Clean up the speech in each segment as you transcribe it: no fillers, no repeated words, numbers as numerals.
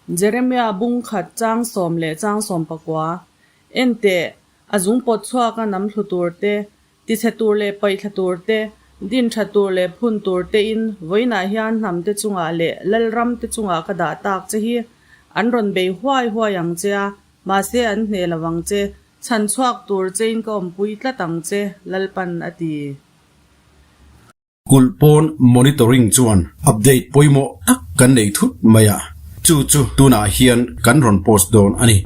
Jeremia bung khat chang sawm leh chang sawm pakua, En teh, a zung pawt chhuaka nam thlu tur te, tichhe tur leh paihthla tur te, din tha tur leh phun tur tein vawiinah hian hnam te chungah leh lalram te chungah ka dah tak che hi. An rawn bei huai huai ang che a, mahse an hneh lo ang che, chhan chhuak tur chein ka awmpui tlat ang che, Lalpan a ti. Kulh pawn monitoring chuan update pawimawh tak kan nei thut mai a, chu chu tunah hian kan rawn post dawn a ni.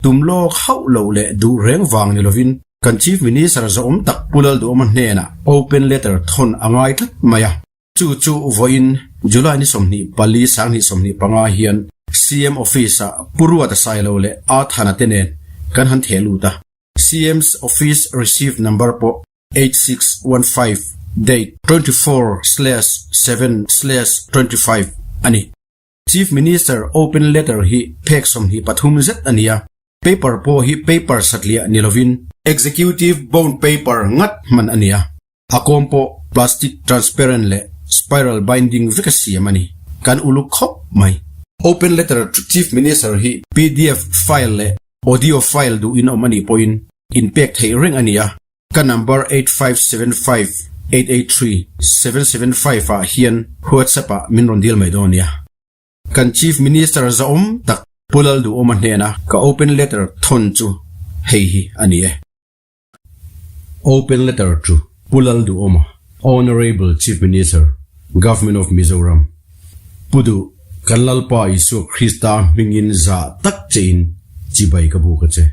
Tum lawk hauh loh leh duh reng vang ni lovin kan Chief Minister zawhawm tak Pu Lalduhawma hnenah open letter thawn a ngai tlat mai a, chu chu vawiin July ni 24 2025 hian CM Office-ah Pu Ruata Sailo leh A Thana te nen kan han theh lut a, CM's Office receive number pawh 8615 date 24/7/25 a ni. Chief Minister open letter hi phek 23 zet a ni a, paper pawh hi paper satliah ni lovin executive bond paper ngat hman a ni a, a kawm pawh plastic transparent leh spiral binding veka siam a ni. Kan uluk khawp mai. Open letter to Chief Minister hi pdf file leh audio file duhin awm a nih pawhin inpek theih reng a ni a, Ka number 8575883775 ah hian WhatsApp ah min rawn dil mai dawn nia. Kan Chief Minister zahawm tak Pu Lalduhawma hnena ka open letter thawn chu hei hi a ni e. Open letter to Pu Lalduhawma, Honourable Chief Minister, Government of Mizoram. Pu Duh, kan Lalpa Isua Krista hmingin zah tak chein chibai ka buk a che.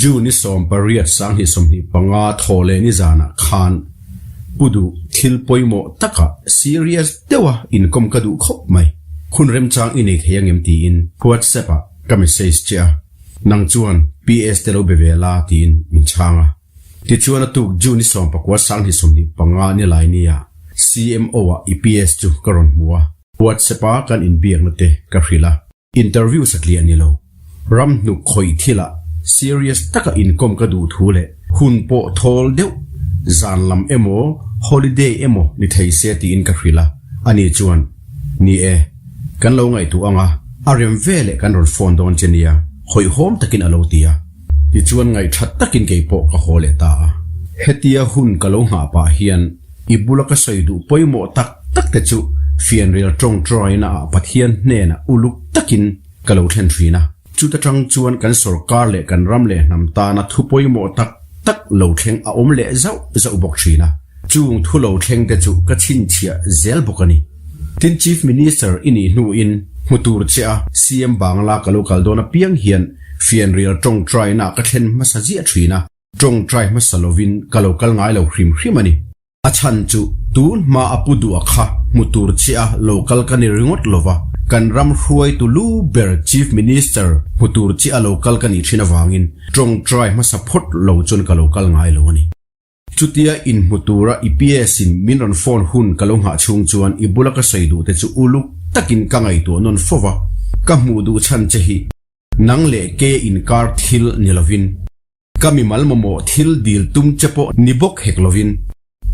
June ni 18 2025 thaw leh nizanah khan Pu Duh thil pawimawh takah serious deuha inkawm ka duh khawp mai. Hun remchang i nei thei angem tiin WhatsApp ah ka message che a, nang chuan PS te lo be ve la tiin min chhang a. Tichuan a tuk June ni 19 2025 ni lai nia CMO ah i PS chu ka rawn hmu a, WhatsApp a kan inbiakna te ka hrilh a. Interview satliah a ni lo. Ram hnuk khawih thilah serious taka inkawm ka duh thu leh hun pawh thawl deuh zan lam emaw holiday emaw ni thei se tiin ka hrilh a, ani chuan, Ni e, kan lo ngaihtuah ang a, a rem ve leh kan rawn phone dawn che nia, hawihhawm takin a lo ti a. Tichuan ngaihthat takin kei pawh ka haw leh ta a. Hetia hun ka lo nghah pah hian i bula ka sawi duh pawimawh tak tak te chu fianrial tawngtaina ah Pathian hnenah uluk takin ka lo thlen thin a. Chuta tang chuan kan sawrkar leh kan ram leh hnam tana thu pawimawh tak tak lo thleng a awm leh zauh zauh bawk thin a. Chung thu lo thleng te chu ka chhinchhiah zel bawk a ni. Tin Chief Minister i nih hnuin hmu tur che a CM Bangla ka lo kal dawn apiang hian fianrial tawngtaina ka thlen hmasa ziah thin a, tawngtai hmasa lovin ka lo kal ngai lo hrim hrim a ni. A chhan chu tun hma a pu duh a kha hmu tur che a lo kal ka ni ringawt lova, kan ram hruaitu lu ber Chief Minister hmu tur che a lo kal ka nih thin avangin tawngtai hmasa phawt lo chuan ka lo kal ngai lo a ni. Chutia inhmu tura i PS in min rawn phone hun ka lo nghah chhung chuan i bula ka sawi duh te chu uluk takin ka ngaihtuah nawn fo va, ka hmuh duh chhan che hi nang leh keia inkar thil ni lovin, ka mimal mamawh thil dil tum che pawh ni bawk hek lovin,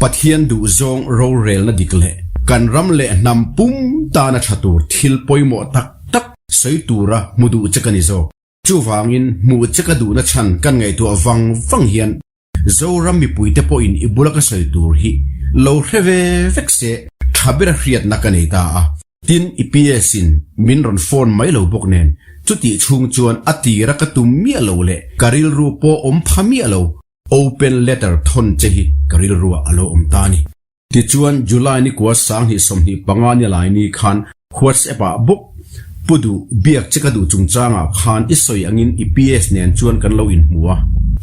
Pathian duhzawng rorelna dik leh kan ram leh hnam pum tana tha tur thil pawimawh tak tak sawi tura hmu duh che ka ni zawk. Chuvangin hmuh che ka duhna chhan kan ngaihtuah vang vang hian Zoram mipuite pawhin i bula ka sawi tur hi lo hre ve vek se tha bera hriatna ka nei ta a. Tin, i PS in min rawn phone mai lo bawk nen chutih chhung chuan a tira ka tum miah lo leh ka rilru pawh awm pha miah lo open letter thawn che hi ka rilruah a lo awm ta a ni. Tichuan, July ni kua 2025 ni lai ni khan WhatsApp ah bawk Pu Duh biak che ka duh chungchangah khan i sawi angin i PS nen chuan kan lo inhmu a,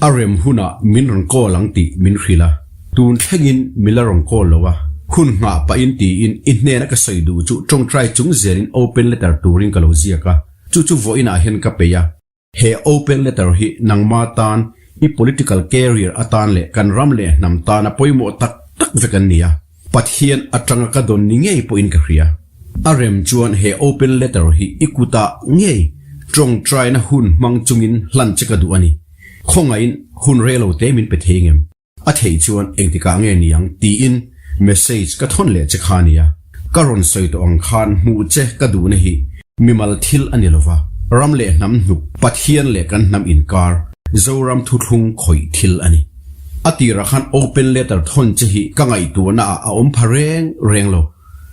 a rem hunah min rawn call ang tih min hrilh a, tun thlengin min la rawn call lo a, hun nghah pahin tiin i hnena ka sawi duh chu tawngtai chung zelin open letter turin ka lo ziak a, chu chu vawiinah hian ka peih a. He open letter hi nangma tan i political career atan leh kan ram leh hnam tana pawimawh tak tak vek an ni a, Pathian atanga ka dawn ni ngei pawhin ka hria. A rem chuan he open letter hi i kutah ngei tawngtaina hun hmang chungin hlan che ka duh a ni. Khawngaihin hun relo te min pe thei ngem? A theih chuan engtikah nge ni ang tiin message ka thawn leh che kha nia. Ka rawn sawi tawh ang khan hmuh che ka duhna hi. Mimal thil a ni lova, ram leh hnam hnuk, Pathian leh kan hnam inkar, Zoram thuthlung khawih thil a ni. A tirah khan open letter thawn che hi ka ngaihtuahna ah a awm pha reng reng lo.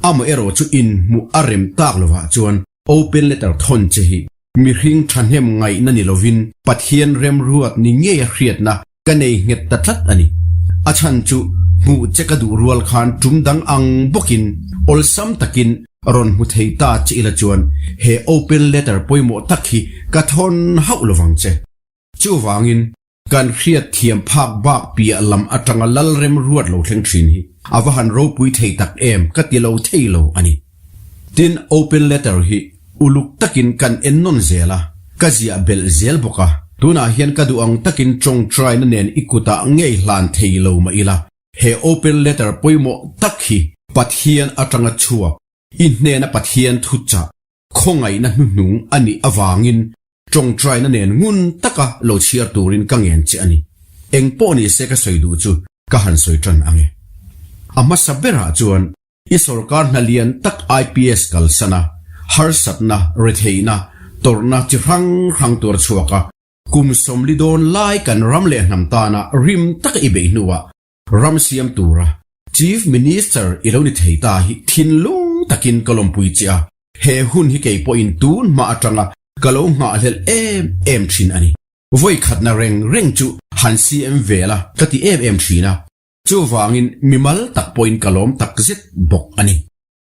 Amaherawh chu inhmuh a rem tak lovah chuan open letter thawn che hi mihring thahnem ngaihna ni lovin Pathian remruat ni ngeia hriatna ka nei nghet ta tlat a ni. A chhan chu hmuh che ka duh rual khan tum dang ang bawkin awlsam takin rawn hmu thei ta che ila chuan he open letter pawimawh tak hi ka thawn hauh lovang che. Chuvangin kan hriat thiam phak bak piah lam atanga lal rem ruat lo thleng thin hi a va han ropui thei tak em ka ti lo thei lo a ni. Tin, open letter hi uluk takin kan en nawn zel a, ka ziah belh zel bawk a. Tunah hian ka duh ang takin tawngtaina nen i kutah ngei hlan thei lo mah ila, he open letter pawimawh tak hi Pathian atanga chhuak, i hnena Pathian thuchah, khawngaihna hnuhnung a nih avangin tawngtaina nen ngun taka lo chhiar turin ka ngen che a ni. Eng pawh ni se ka sawi duh chu ka han sawi tan ang e. A hmasa berah chuan I sorkar hna lian tak IPS kalsan a, harsatna, retheihna, tawrhna chi hrang hrang tuar chhuak a, kum sawmli dawn lai kan ram leh hnam tana rim taka i beih hnuah ram siam tura Chief Minister i lo ni thei ta hi thinlung takin ka lawmpui che a, he hun hi kei pawhin tun hma atanga ka lo nghahhlelh em em thin a ni. Vawikhatna reng reng chu han CM ve la ka ti em em thin a, Chuvangin mimal tak pawhin ka lawm tak zet bawk a ni.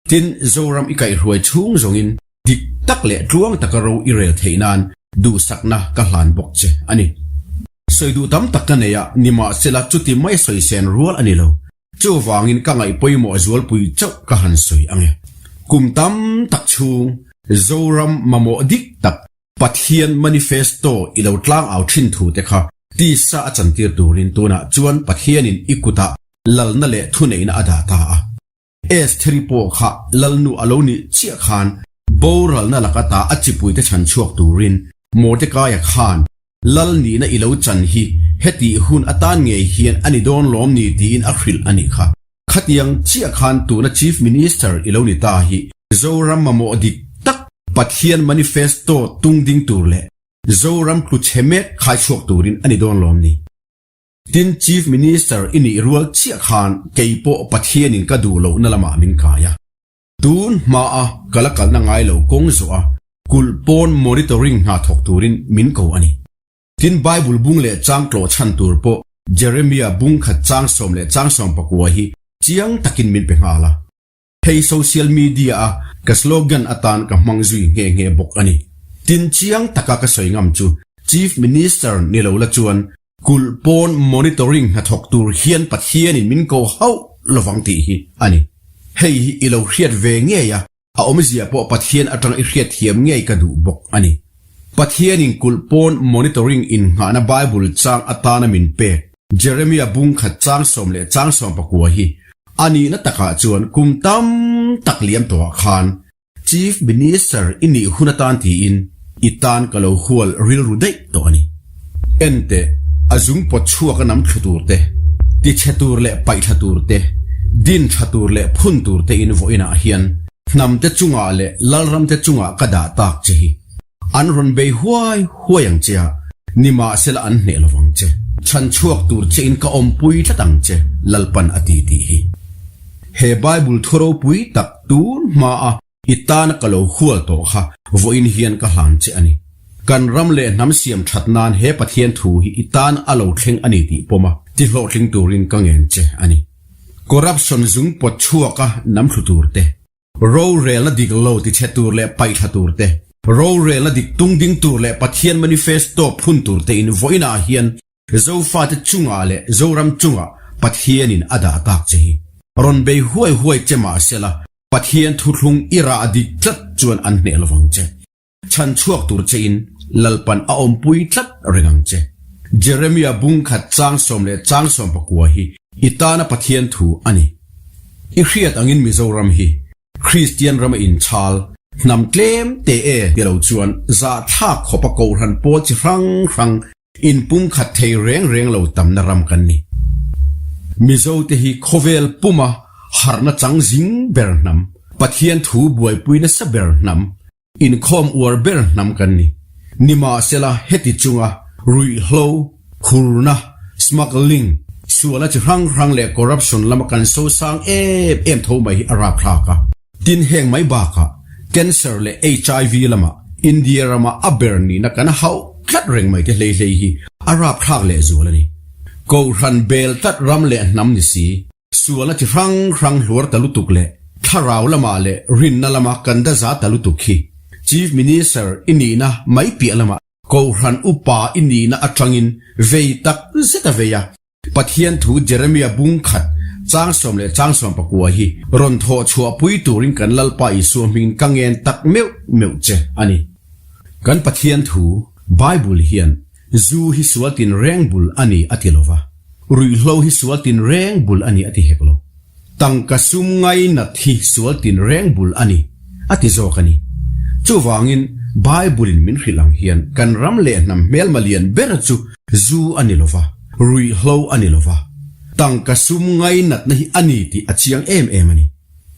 Tin, Zoram i kaihhruai chhung zawngin dik tak leh tluang taka ro i rel theih nan duhsakna ka hlan bawk che a ni. Sawi duh tam tak ka nei a, nimahsela chuti mai sawi sen rual a ni lo. Chuvangin ka ngaih pawimawh zualpui chauh ka han sawi ang e. Kum tam tak chhung Zoram mamawh dik tak Pathian manifesto i lo tlang au thin thu te kha tisa a chantir turin tunah chuan Pathianin i kutah lalna leh thuneihna a dah ta a. Estheri pawh kha lalnu a lo nih chiah khan boralna laka ta a chipuite chhan chhuak turin Mordekaia khan lal nihna i lo chan hi hetih hun atan ngei hian a ni dawn lawm ni tiin a hrilh a nih kha. Khatiang chiah khan tuna Chief Minister i lo ni ta hi Zoram mamawh dik tak Pathian manifesto tung ding tur leh Zoram tlu chhe mek khai chhuak turin a ni dawn lawm ni. Tin Chief Minister i nih rual chiah khan kei pawh Pathianin ka duh lohna lamah min kai a. Tun hmaa ka la kalna ngai lo kawng zawh a kulh pawn monitoring hna thawk turin min ko a ni. Tin, Bible bung leh chang tlawh chhan tur pawh Jeremia bung khat chang sawm leh chang sawm pakua hi chiang takin min pe nghal a. Hei social media a ka slogan atan ka hmang zui nghe nghe bawk a ni. Tin, chiang taka ka sawi ngam chu Chief Minister ni lo la chuan kulh pawn monitoring hnathawk tur hian Pathianin min ko hauh lovang tih hi a ni. Hei hi i lo hriat ve ngei a, A awmzia pawh Pathian atang i hriat thiam ngei ka duh bawk a ni. Pathianin kulh pawn monitoring innghahna Bible chang atana min pek Jeremia bung khat chang sawm leh chang sawm pakua hi a nihna takah chuan kum tam tak liam tawhah khan Chief Minister i nih hun atan tiin i tan ka lo hual rilru daih tawh a ni. Enteh, a zung pawt chhuak a nam thlu tur te, tichhe tur leh paihthla tur te, din tha tur leh phun tur te in vawiinah hian hnamte chungah leh lalramte chungah ka dah tak che hi. An rawn bei huai huai ang che a, nimahsela an hneh lovang che. Chhan chhuak tur che in ka awmpui tlat ang che, Lalpan a ti tih hi. He Bible thu ropui tak tun hmaa I tana ka lo hual tawh kha vawiin hian ka hlan che a ni. Kan ram leh hnam siam that nan he Pathian thu hi i tan a lo thleng a ni tih pawm a, ti hlawhtling turin ka ngen che a ni. Corruption zung pawt chhuak a nam thlu tur te, rorelna dik lo ti chhe tur leh paihthla tur te, rorelna dik tung ding tur leh Pathian manifesto phun tur te in vawiinah hian Zofate chungah leh Zoram chungah Pathianin a dah tak che hi. Rawn bei huai huai che mahsela Pathian thuthlung i rah dik tlat chuan an hneh lovang che. Chhan chhuak tur che in Lalpan a awmpui tlat reng ang che. Jeremia bung khat chang sawm leh chang sawm pakua hi i tana Pathian thu a ni. I hriat angin Mizoram hi Kristian rama inchhal hnam tlem te e ti lo chuan zahthlak khawpa kohhran pawl chi hrang hrang Inpumkhat thei reng reng lo tamna ram kan ni. Mizote hi khawvel puma harhna chang zing ber hnam, Pathian thu buaipui nasa ber hnam. Inkhawm uar ber hnam kan ni. Nimahsela heti chunga ruihhlo, hurna, smuggling, sualna chi hrang hrang leh corruption lama kan sosang em em tho mai hi a rapthlak a. Tin heng mai bakah cancer leh HIV lama India rama a ber nihna kan hauh tlat reng mai te hlei hlei hi a rapthlak lehzual a ni. Kohhran bel tlat ram leh hnam ni si, Sualna chi hrang hrang hluar ta lutuk leh thlarau lamah leh rinna lama kan da za ta lutuk hi Chief Minister i nihna mai piah lamah Kohhran upa i nihna atangin vei tak zet a vei a. Pathian thu Jeremia bung khat chang sawm leh chang 14 hi rawn thawh chhuah pui turin kan Lalpa Isua hmingin ka ngen tak meuh meuh che a ni. Kan Pathian thu Bible hian Zu hi sual tin reng bul a ni a ti lo va, ruihhlo hi sual tin reng bul a ni a ti hek lo. Tangka sum ngainat hi sual tin reng bul a ni a ti zawk a ni. Chuvangin Bible-in min hrilh ang hian kan ram leh hnam hmelma lian ber chu zu a ni lo va, ruihhlo a ni lo va, tangka sum ngainatna hi a ni tih a chiang em em a ni.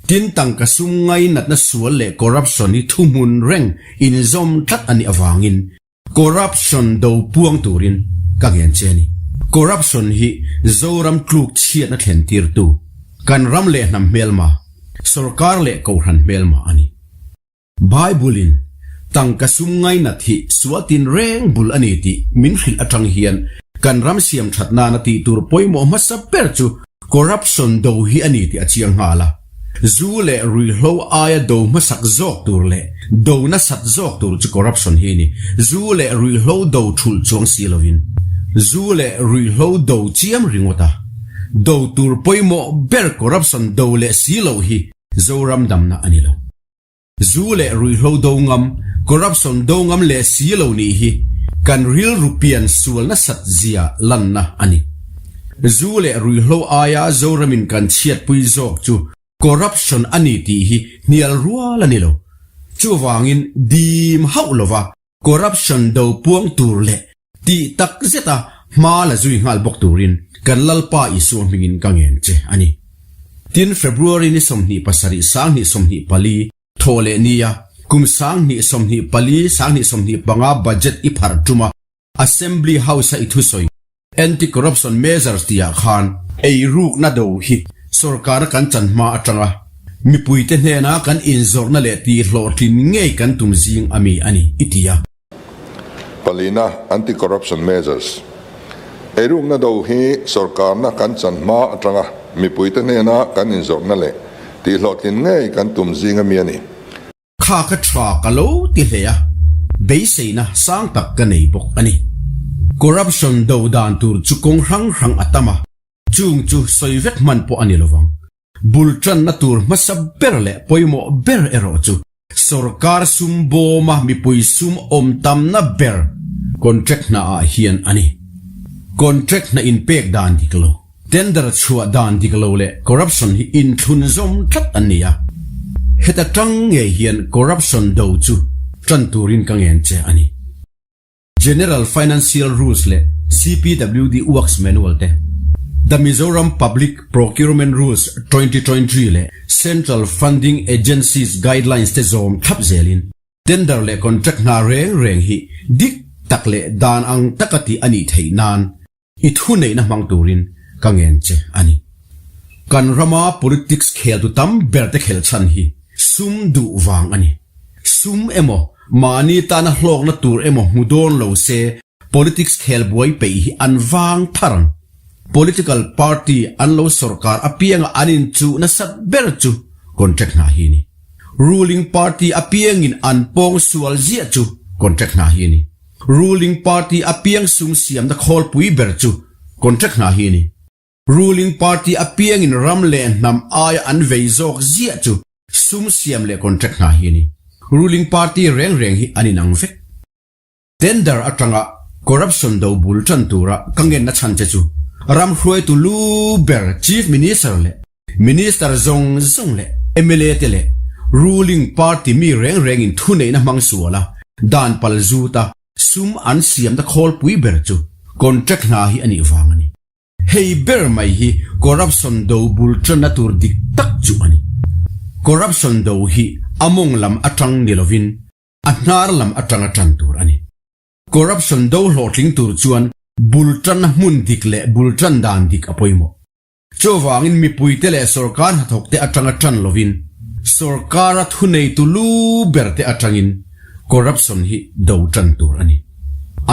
Tin, tangka sum ngainatna sual leh corruption hi thuhmun reng inzawm tlat a nih avangin Corruption do puang turin ka ngen che a ni. Corruption hi Zoram tluk chhiatna thlen tirtu, kan ram leh hnam hmelma, sorkar leh kohhran hmelma a ni. Bible-in tangka sum ngainat hi sual tin reng bul a ni tih min hrilh atang hian kan ram siam that nana tih tur pawimawh hmasa ber chu corruption do hi a ni tih a chiang nghal a. Zu leh ruihhlo aia do hmasak zawk tur leh do nasat zawk tur chu corruption hi a ni. Zu leh ruihhlo do thulh chuang si lovin zu leh ruihhlo do chiam ringawt a, do tur pawimawh ber corruption do leh si loh hi Zoram damna a ni lo. Zu leh ruihhlo do ngam, corruption do ngam leh si lo nih hi kan rilru pian sual nasat zia lanna a ni. Zu leh ruihhlo aia Zoramin kan chhiatpui zawk chu corruption a ni tih hi hnial rual a ni lo. Chuvangin dim hauh lova Corruption do puang tur leh tih tak zeta hma la zui nghal bawk turin kan Lalpa Isua hmingin ka ngen che a ni. Tin, February ni 27 2024 thawh leh nia kum 2024 2025 budget i pharh tuma Assembly House-a i thusawi Anti-Corruption Measures tihah khan eirukna do hi sorkara kan chan hma atanga mipuite hnena kan inzawrhna leh tihhlawhtlin ngei kan tum zing a mi a ni, i ti a. Palina Anti-Corruption Measures Eirukna do hi sorkarna kan chan hma atanga mipuite hnena kan inzawrhna leh tihhlawhtlin ngei kan tum zing a mi a ni. Kha ka tha ka lo ti hle a, beiseina sang tak ka nei bawk a ni. Corruption do dan tur chu kawng hrang hrang a tam a, chung chu sawi vek hman pawh a ni lovang. Bul tanna tur hmasa ber leh pawimawh ber erawh chu sorkar sum bawma mipui sum awm tamna ber contract hnaah hian a ni. Contract hna inpek dan dik lo. Tender chhuah dan dik lo leh corruption hi inthlun zawm tlat an ni a, heta tang ngei hian corruption do chu tan turin ka ngen che a ni. General Financial Rules leh CPWD Works Manual te, The Mizoram Public Procurement Rules 2023 leh Central Funding Agencies Guidelines te zawm thlap zelin tender leh contract hna reng reng hi dik tak leh dan ang taka tih a nih theih nan I thuneihna hmang turin ka ngen che a ni. Kan rama politics kheltu tam berte khelh chhan hi sum duh vang a ni. Sum emaw, mahni tana hlawkna tur emaw hmu dawn lo se politics khel buai peih hi an vang thar ang. Political party an lo sorkar apianga an inchuh nasat ber chu contract hna hi a ni. Ruling party apiangin an pawng sual ziah chu contract hna hi a ni. Ruling party apiang sum siamna khawlpui ber chu contract hna hi a ni. Ruling party apiangin ram leh hnam aia an vei zawk ziah chu sum siam leh contract hna hi a ni. Ruling party reng reng hi an inang vek. Tender atanga corruption do bul tan tura ka ngenna chhan che chu ram hruaitu lu ber Chief Minister leh Minister zawng zawng leh mla te leh ruling party mi reng rengin thuneihna hmang sual a, dan pal zut a, sum an siamna khawlpui ber chu contract hna hi a nih vang a ni. Hei ber mai hi corruption do bul tanna tur dik tak chu a ni. Corruption do hi a mawng lam atang ni lovin. A hnar lam atanga tan tur a ni. Corruption do hlawhtling tur chuan bul tanna hmun dik leh bul tan dan dik a pawimawh. Chuvangin mipuite leh sorkar hnathawkte atanga tan lovin sorkara thuneitu lu berte atangin corruption hi do tan tur a ni.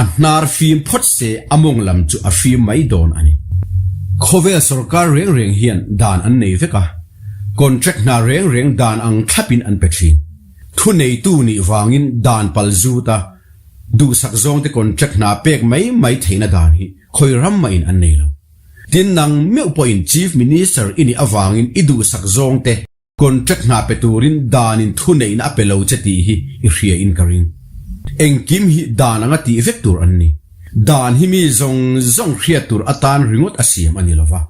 A hnar fim phawt se a mawng lam chu a fim mai dawn a ni. Khawvel sorkar reng reng hian dan an nei vek a, contract hna reng reng dan ang thlapin an pe thin. Thuneitu nih vangin dan pal zut a, duhsak zawngte contract hna pek mai mai theihna dan hi khawi ram mahin an nei lo. Tin nang meuh pawhin Chief Minister i nih avangin i duhsak zawngte contract hna pe turin danin thuneihna a pe lo che tih hi i hria in ka ring. Engkim hi dan anga tih vek tur an ni. Dan hi mi zawng zawng hriat tur atan ringawt a siam a ni lova.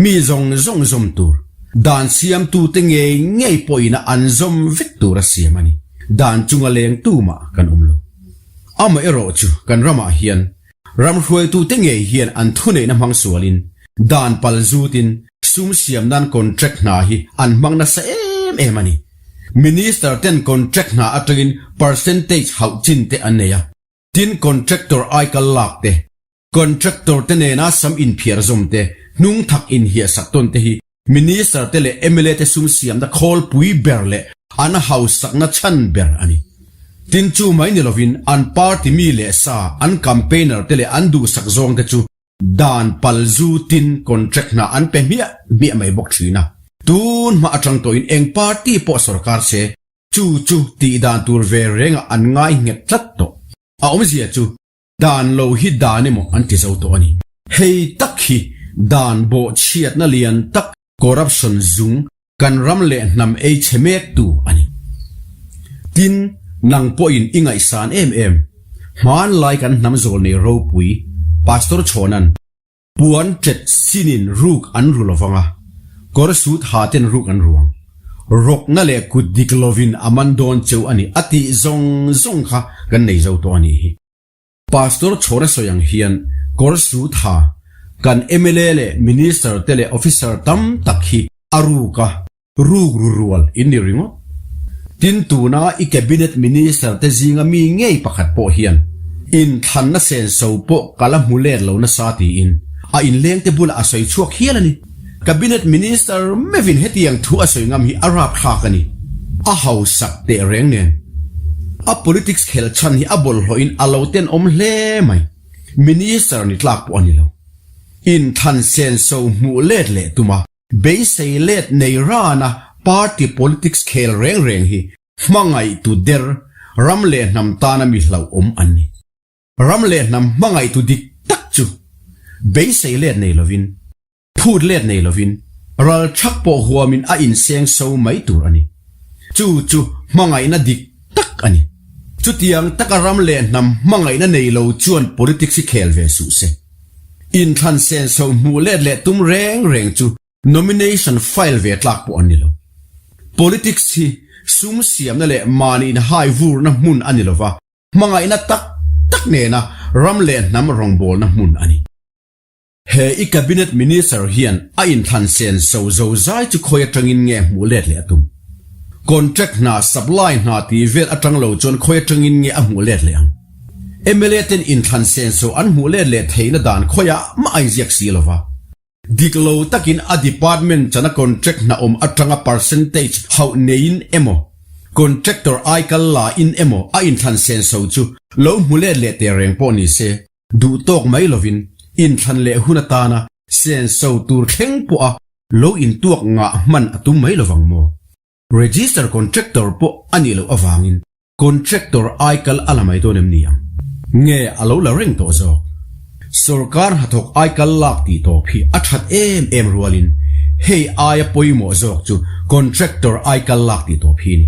Mi zawng zawng zawm tur, dan siamtute ngei ngei pawhina an zawm vek tur a siam a ni. Dan chunga leng tumah kan awm lo. Amaherawhchu kan ramah hian Ram hruaitute ngei hian an thuneihna hmang sualin, dan pal zutin sum siam nan contract hna hi an hmang nasa em em a ni. Minister ten contract hna atangin percentage hauh chin te an nei a, tin contractor aikal lak te, contractor te nena sam inphiar zawm te, hnung thak inhiahsak tawn te hi Minister te leh mla te sum siamna khawlpui ber leh an hausakna chhan ber a ni. Tin chu mai ni lovin an party mi leh sa, an campaigner te leh an duhsak zawng te chu dan pal zu tin contract hna an pe hmiah hmiah mai bawk thin a. Tun hma atang tawhin eng party pawh sorkar se chu chu tih dan tur ve rengah an ngai nghet tlat tawh. A awmzia chu Dan lo hi dan emaw an ti zo tawh a ni. Hei tak hi dan bawhchhiatna lian tak corruption zung kan ram leh hnam ei chhe mek tu a ni. Tin, nang pawhin i ngaihsan em em. Hmanlai kan hnam zawl nei ropui Pastor Chhawnan puan tet sinin ruk an ru lovang a, kawr sut ha ten ruk an ruang. Rawkna leh kut dik lovin a man dawn cheu a ni a tih zawng zawng kha kan nei zo tawh a nih hi. Pastor Chhawna sawi ang hian kawr sut ha kan mla leh Minister te leh Officer tam tak hi a ruk a, Ruk ru rual in ni ringawt. Tin tuna i Cabinet Minister te zinga mi ngei pakhat pawh hian inthlanna senso pawh ka la hmu let lo nasa tiin a inleng te bulah a sawi chhuak hial a ni. Cabinet Minister meuhin hetiang thu a sawi ngam hi a rapthlak a ni. A hausak teh reng nen a politics khel chhan hi a bawlhhlawhin a lo tenawm hle mai. Minister ni tlak pawh a ni lo. Inthlan senso hmuh let leh tuma Beisei let nei rana party politics khel reng reng hi hmangaihtu der, ram leh hnam tana mi hlauhawm an ni. Ram leh hnam hmangaihtu dik tak chu beisei let nei lovin, phut let nei lovin, ral thak pawh huamin a inseng so mai tur a ni. Chu chu hmangaihna dik tak a ni. Chutiang taka ram leh hnam hmangaihna nei lo chuan politics hi khel ve suh se. Inthlan senso hmuh let leh tum reng reng chu nomination file ve tlak pawh an ni lo. Politics hi sum siamna leh mahni inhai vurna hmun a ni lova, hmangaihna tak tak nena ram leh hnam rawngbawlna hmun a ni. He i Cabinet Minister hian a inthlan sen so zo zai chu khawi atangin nge hmuh let leh a tum? Contract hna, supply hna tih vel atang lo chuan khawi atangin nge a hmuh let leh ang? Mla ten inthlan sen so an hmuh let leh theihna dan khawiah mah a inziak si lova. Dik lo takin a department chana contract hna awm atanga percentage hauh neiin emaw, contractor aikal la in emaw a inthlan sen so chu lo hmu let leh teh reng pawh ni se, Duh tawk mai lovin inthlan leh hun atana senso tur thleng pawha lo intuak ngah hman a tum mai lovang maw? Register contractor pawh a nih loh avangin contractor aikal a la mai dawn em ni ang? Nge a lo la reng tawh zawk? Sorkar hnathawk aikal lak tih tawp hi a that em em rualin hei aia pawimawh zawk chu contractor aikal lak tih tawp hi a ni.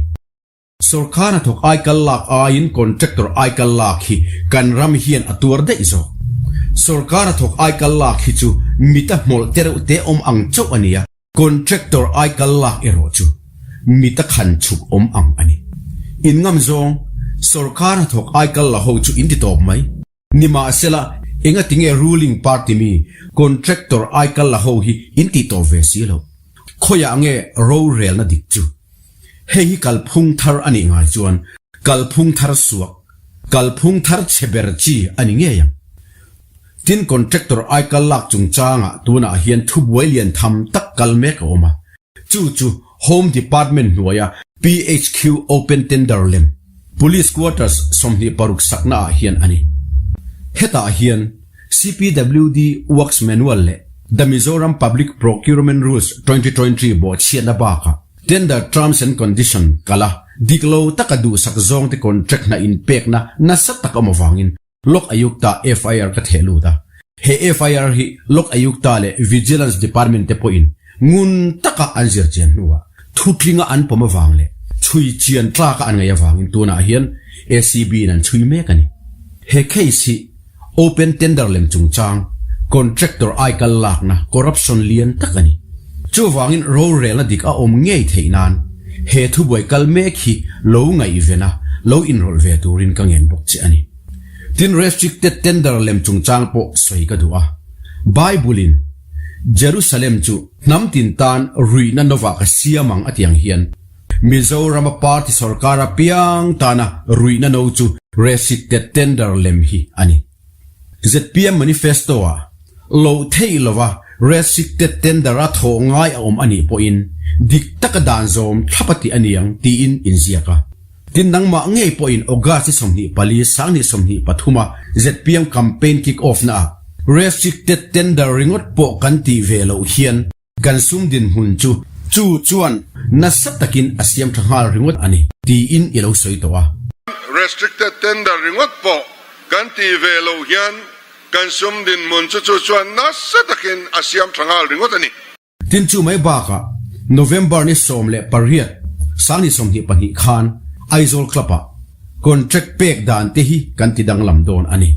Sorkar hnathawk aikal lak aiin contractor aikal lak hi kan ram hian a tuar daih zawk. Sorkar hnathawk aikal lak hi chu mita hmawlh te reuh te awm ang chauh a ni a, contractor aikal lak erawh chu mita khan chhuk awm ang a ni. In ngam zawng, sorkar hnathawk aikal la ho chu in ti tawp mai. Nimahsela, engatinge ruling party mi contractor aikal la ho hi in tih tawp ve si lo? Khawiah nge rorelna dik chu? Hei hi kalphung thar a nih ngai chuan. Kalphung thar suak, kalphung thar chhe ber chi a ni ngei ang. Tin contractor aikal lak chungchangah tunah hian thubuai lian tham tak kal mek a awm a, chu chu Home Department hnuaia PHQ Open Tender lem Police Quarters 26 sakna ah hian a ni. Hetah hian CPWD Works Manual leh The Mizoram Public Procurement Rules 2020 bawhchhiatna bakah Tender Terms and Condition kal a, dik lo taka duhsak zawngte contract hna inpekna nasa tak awm avangin Lok Ayukta FIR ka theh lut a. He FIR hi Lok Ayukta leh Vigilance Department te pawhin ngun taka an zir chian hnuah thutlinga an pawm avang leh chhui chian tlaka an ngaih avangin tunah hian ACB in an chhui mek a ni. He case hi open tender lem chungchang contractor aikal lakna corruption lian tak a ni. Chuvangin rorelna dik a awm ngei theih nan he thubuai kal mek hi lo ngaihven a, lo inrawlh ve turin ka ngen bawk che a ni. Tin restricted tender lem chungchang pawh sawi ka duh a. Bible in Jerusalem chu hnam tin tan ruihna novah ka siam ang a ti ang hian Mizorama party sorkar apiang tana ruihna no chu restricted tender lem hi a ni. Zpm manifesto ah loh theih lova restricted tender a thawh ngai a awm a nih pawhin dik taka dan zawm thlap a tih a niang tiin inziak a. Tin nangmah ngei pawhin August ni 24, 2023 a zpm campaign kick off na ah restricted tender ringawt pawh kan tih ve loh hian kan sum dinhmun chu chu chuan nasa takin a siam tha nghal ringawt a ni tiin i lo sawi tawh a. Restricted tender ringawt pawh kan tih ve loh hian kan sum dinhmun chu chu chuan nasa takin a siam tha nghal ringawt a ni. Tin chu mai bakah November ni 18, 2022 khan Aizawl Club-ah contract pek dan te hi kan ti danglam dawn a ni.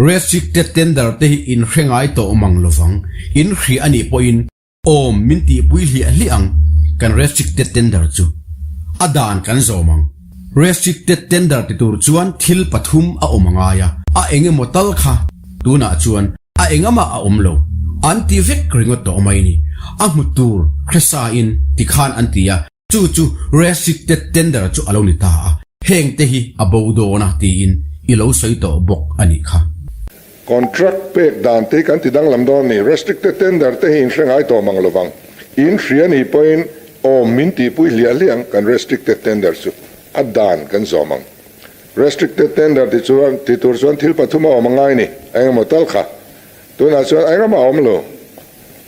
Restricted tender te hi in hre ngai tawh mang lovang, in hria a nih pawhin awm min tihpui hliah hliah ang kan restricted tender chu. A dan kan zawm ang. Restricted tender ti tur chuan thil pathum a awm a ngai a, a eng emaw tal kha tunah chuan A engamah a awm lo. An ti vek ringawt tawh mai ni. A hmu tur hresa in ti khan an ti a, chu chu restricted tender chu a lo ni ta a, heng te hi a bo dawn a tiin i lo sawi tawh bawk a nih kha. Contract pek dan te hi kan ti danglam dawn a ni. Restricted tender te hi in hre ngai tawh mang lovang. In hria ni pawhin awm min tihpui hliah hliah ang kan restricted tender chu a dan kan zawm ang. Restricted tender ti chuan ti tur chuan thil pathum a awm a ngai ni, eng emaw tal kha. Tunah chuan eng emaw a awm lo.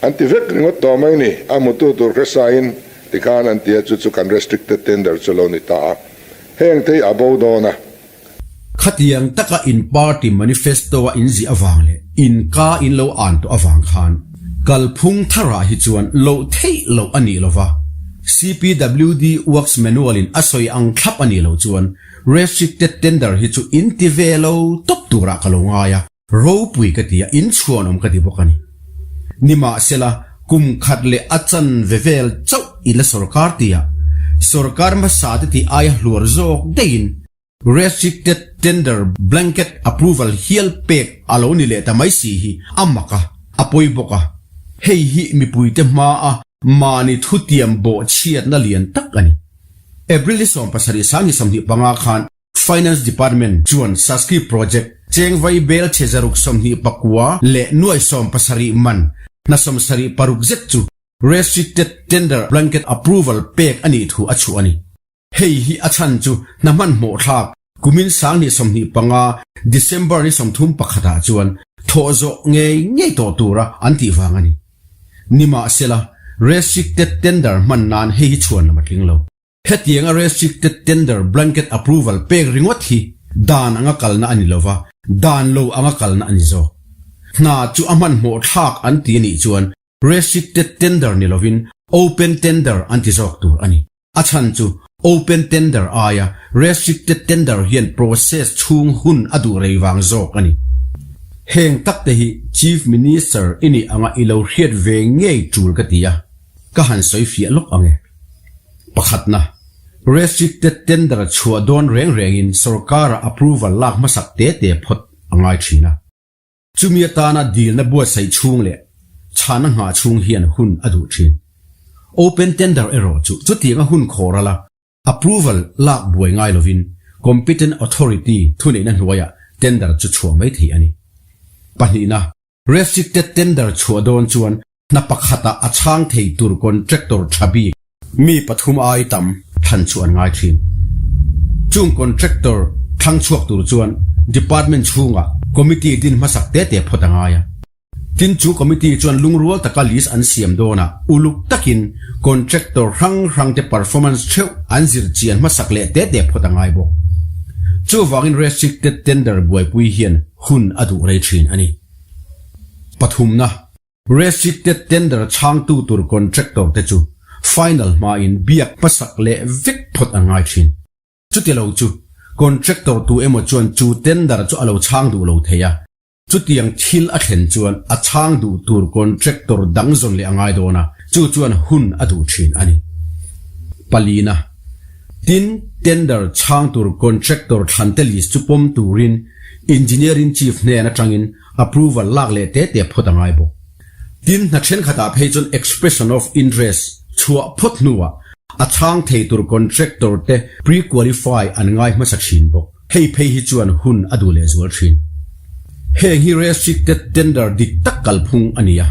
An ti vek ringawt tawh mai ni, a hmutu tur hre sain tikhan an ti a, chu chu kan restricted tender chu lo ni ta a. Heng te hi a bo dawn a. Khatiang taka in party manifesto a in ziah avang leh in ka in lo an tawh avang khan kalphung tharah hi chuan loh theih loh a nih lova, CPWD Works Manual in a sawi ang thlap a nih loh chuan Restricted tender hi chu in ti ve lo tawp turah ka lo ngai a, ropui ka ti a, in chhuanawm ka ti bawk a ni. Nimahsela, kum khat leh a chan ve vel chauh i la sorkar tia, sorkar hmasa te tih aia hluar zawk daihin restricted tender blanket approval hial pek a lo ni leh ta mai si hi a mak a, a pawi bawk a. Hei hi mipuite hmaa mahni thutiam bawhchhiatna lian tak a ni. April ni 17 2025 khan Finance Department chuan Saski Project chengvai bel chhe 129 leh nuai 70 man hna 76 zet chu Restricted Tender Blanket Approval pek a nih thu a chhuah a ni. Hei hi a chhan chu hna hmanhmawh thlak kumin 2025 December ni 31 ah chuan thawh zawh ngei ngei tawh tura an tih vang a ni. Nimahsela, restricted tender hman nan hei hi chhuan lam a tling lo. Hetianga restricted tender blanket approval pek ringawt hi dan anga kalna a ni lova, dan lo anga kalna a ni zawk. Hna chu a hmanhmawh thlak an ti a nih chuan restricted tender ni lovin open tender an ti zawk tur a ni. A chhan chu open tender aia restricted tender hian process chhung hun a duh rei vang zawk a ni. Heng tak te hi Chief Minister i nih anga i lo hriat ve ngei tul ka ti a, ka han sawi fiah lawk ang e. Pakhatna, restricted tender chhuah dawn reng rengin sorkara approval lak hmasak te te phawt a ngai thin a. Chumi atana dilna buatsaih chhung leh chhana nghah chhung hian hun a duh thin. Open tender erawh chu chutianga hun khawr ala approval lak buai ngai lovin Competent Authority thuneihna hnuaiah tender chu chhuah mai theih a ni. Pahnihna, Restricted tender chhuah dawn chuan hna pakhatah a chhang thei tur contractor tha bik mi pathum ai tam thlan chu an ngai thin. Chung contractor thlang chhuak tur chuan department chhungah committee din hmasak te te phawt a ngai a. Tin chu committee chuan lungrual taka list an siam dawnah uluk takin contractor hrang hrang te performance theuh an zir chian hmasak leh te te phawt a ngai bawk. Chuvangin restricted tender buaipui hian hun a duh rei thin a ni. Pathumna, Restricted tender chhangtu tur contractor te chu final hmain biak hmasak leh vek phawt an ngai thin. Chuti lo chu contractor tu emaw chuan chu tender chu a lo chhang duh lo thei a, Chutiang thil a thlen chuan a chhang duh tur contractor dang zawn leh a ngai dawn a, chu chuan hun a duh thin a ni. Palina, Tin, tender chhang tur contractor thlante list chu pawm turin Engineering Chief hnen atangin approval lak leh te te phawt a ngai bawk. Tin, hna thenkhatah phei chuan expression of interest chhuah phawt hnuah a chhang thei tur contractor te pre-qualify an ngai hmasa thin bawk. Hei phei hi chuan hun a duh lehzual thin. Heng hi restricted tender dik tak kalphung a ni a.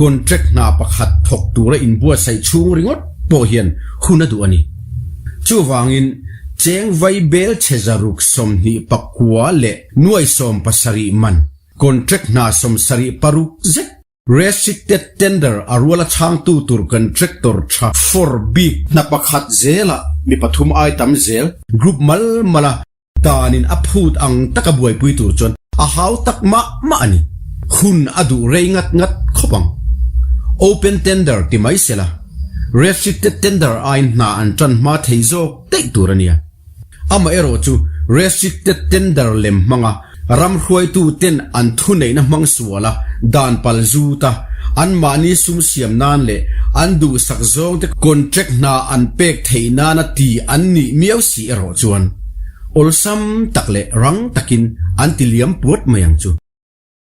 Contract hna pakhat thawk tura inbuatsaih chhung ringawt pawh hian hun a duh a ni. Chuvangin, cheng vai bel chhe zaruk 29 leh nuai 70 man contract hna 76 zet Restricted tender a ruala chhangtu tur contractor tha for bik hna pakhat zelah mi pathum ai tam zel group mal mala danin a phut ang taka buaipui tur chuan a hau tak mah mah a ni. Hun a duh rei ngat ngat khawp ang. Open tender ti mai sela restricted tender aiin hna an tan hma thei zawk daih tur a nia. Amaherawh chu restricted tender lem hmanga ram hruaitu ten an thuneihna hmang suala dan pal zut a, anmahni sum siam nan leh an duhsak zawngte contract hna an pek theih nana ti an nih miau si erawh chuan awlsam tak leh rang takin an ti liam puat mai ang chu.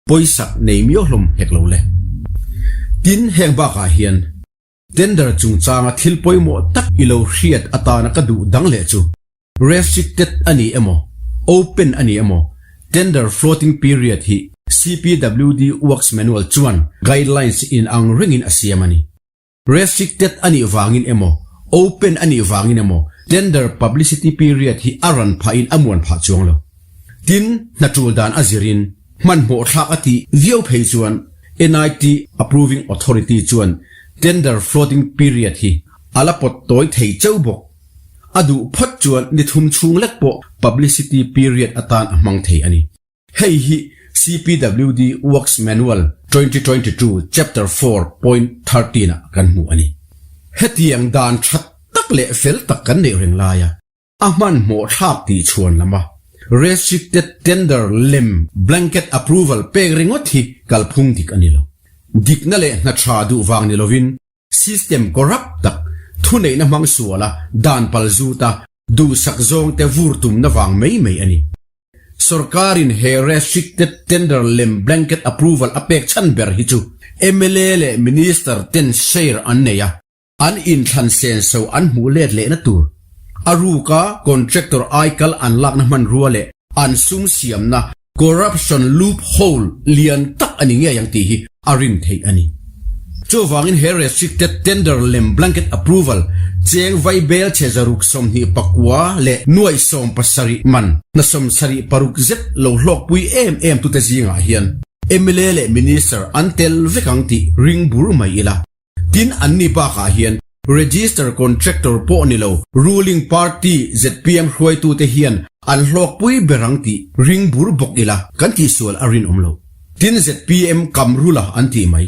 Pawisak nei miau hlawm hek lo le. Tin, heng bakah hian Tender chungchanga thil pawimawh tak i lo hriat atana ka duh dang leh chu restricted a ni emaw, open a ni emaw, tender floating period hi CPWD Works Manual chuan guidelines in ang rengin a siam a ni. Restricted a nih vangin emaw, open a nih vangin emaw tender publicity period hi a ran phahin a muan phah chuang lo. Tin, hna tul dan a zirin hmanhmawh thlak a tih viau phei chuan NIT Approving Authority chuan tender floating period hi a la pawt tawi thei cheu bawk. A duh phawt chuan ni thum chhung lek pawh publicity period atan a hmang thei a ni. Hei hi CPWD Works Manual 2022 Chapter 4.13 ah kan hmu a ni. Hetiang dan tha tak leh fel tak kan neih reng laia A hmanhmawh thlak tih chhuan lama restricted tender lem blanket approval pek ringawt hi kalphung dik a ni lo. Dikna leh hna tha duh vang ni lovin system corrupt tak thuneihna hmang suala dan pal zuta duhsak zawngte vur tumna vang mai mai a ni. Sorkarin he restricted tender lem blanket approval a pek chhan ber hi chu mla leh minister ten share an nei a, An inthlan senso an hmuh let lehna tur, a ruka contractor aikal an lakna hmanrua leh an sum siamna corruption loop hole lian tak a ni ngei ang tih hi a rin theih a ni. Chuvangin he restricted tender lem blanket approval cheng vai bel chhe 129 leh nuaih 70 man hna 76 zet lo hlawkpui em em tute zingah hian mla leh minister an tel vek ang tih ring bur mai ila. Tin, anni bakah hian Register Contractor pawh ni lo Ruling Party zpm hruaitute hian an hlawkpui ber ang tih ring bur bawk ila kan tihsual a rinawm lo. Tin, zpm Kamrula an tih mai.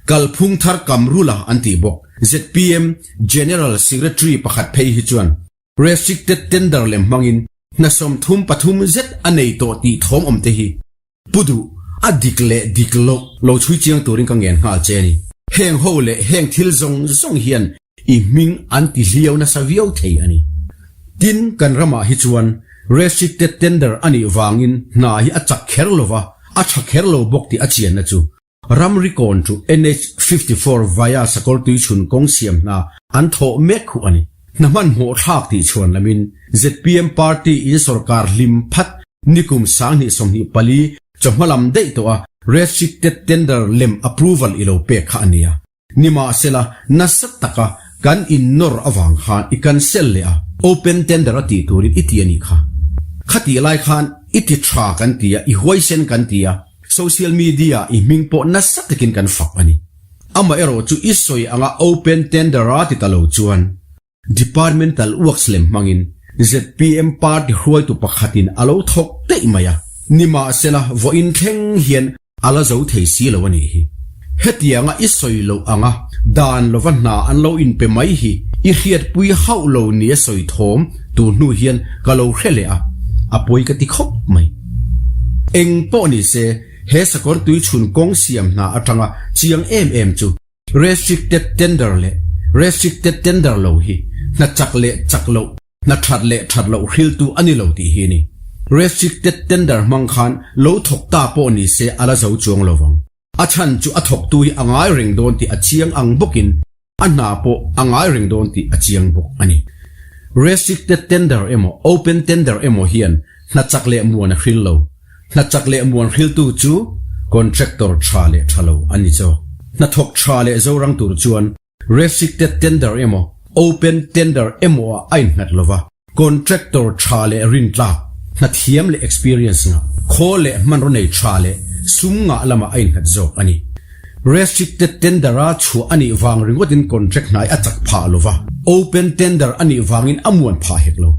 Kalphung thar Kamrula an tih bawk. Zpm General Secretary pakhat phei hi chuan Restricted Tender lem hmangin hna 33 zet a nei tawh tih thawm awm te hi Pu duh, a dik leh dik loh lo chhui chiang turin ka ngen nghal che a ni. Heng ho leh heng thil zawng zawng hian i hming an ti hliau nasa viau thei a ni. Tin, kan ramah hi chuan restricted tender a nih vangin hna hi a chak kher lo va, a tha kher lo bawk tih a chianna chu Ramri kawn chu NH 54 via Sakawrtui chhun kawng siam hna an thawh mek khuh a ni. Hna hmanhmawh thlak tih chhuan lamin zpm party in sorkar hlim phat nikum 2024 chawhma lam daih tawh a restricted tender lem approval i lo pek kha a nia. Nimahsela, nasa taka kan innawr avang khan i cancel leh a, open tender a tih turin i ti a nih kha. Khatih lai khan i ti tha kan ti a, i huaisen kan ti a, social media i hming pawh nasa takin kan fak a ni. Amaherawhchu i sawi anga open tender a ti ta lo chuan Departmental works lem hmangin zpm party hruaitu pakhatin a lo thawk daih mai a, nimahsela vawiin thleng hian a la zo thei si lo a nih hi. Hetianga i sawi loh anga dan lova hna an lo inpe mai hi i hriatpui hauh lo nia sawi thawm tur hnu hian ka lo hre leh a, a pawi ka ti khawp mai. Eng pawh ni se he sakawr tuichhun kawng siam hna atanga chiang em em chu Restricted tender leh restricted tender lo hi hna chak leh chak loh, hna that leh that loh hriltu a ni lo tih hi a ni. Restricted tender hmang khan lo thawk ta pawh ni se a la zo chuang lo vang. A chhan chu a thawktu hi a ngai reng dawn tih a chiang ang bawkin a hna pawh a ngai reng dawn tih a chiang bawk a ni. Restricted tender emaw open tender emaw hian hna chak leh muan a hril lo. Hna chak leh muan hriltu chu contractor tha leh tha lo an ni chawk. Hna thawk tha leh zorang tur chuan restricted tender emaw open tender emaw ah a innghat lova, contractor tha leh rintlak, hna thiam leh experience ngah, khawl leh hmanraw nei tha leh sum ngah lamah a innghat zawk a ni. Restricted tender a chhuah a nih vang ringawtin contract hnai a chak phah lova, open tender a nih vangin a muan phah hek lo.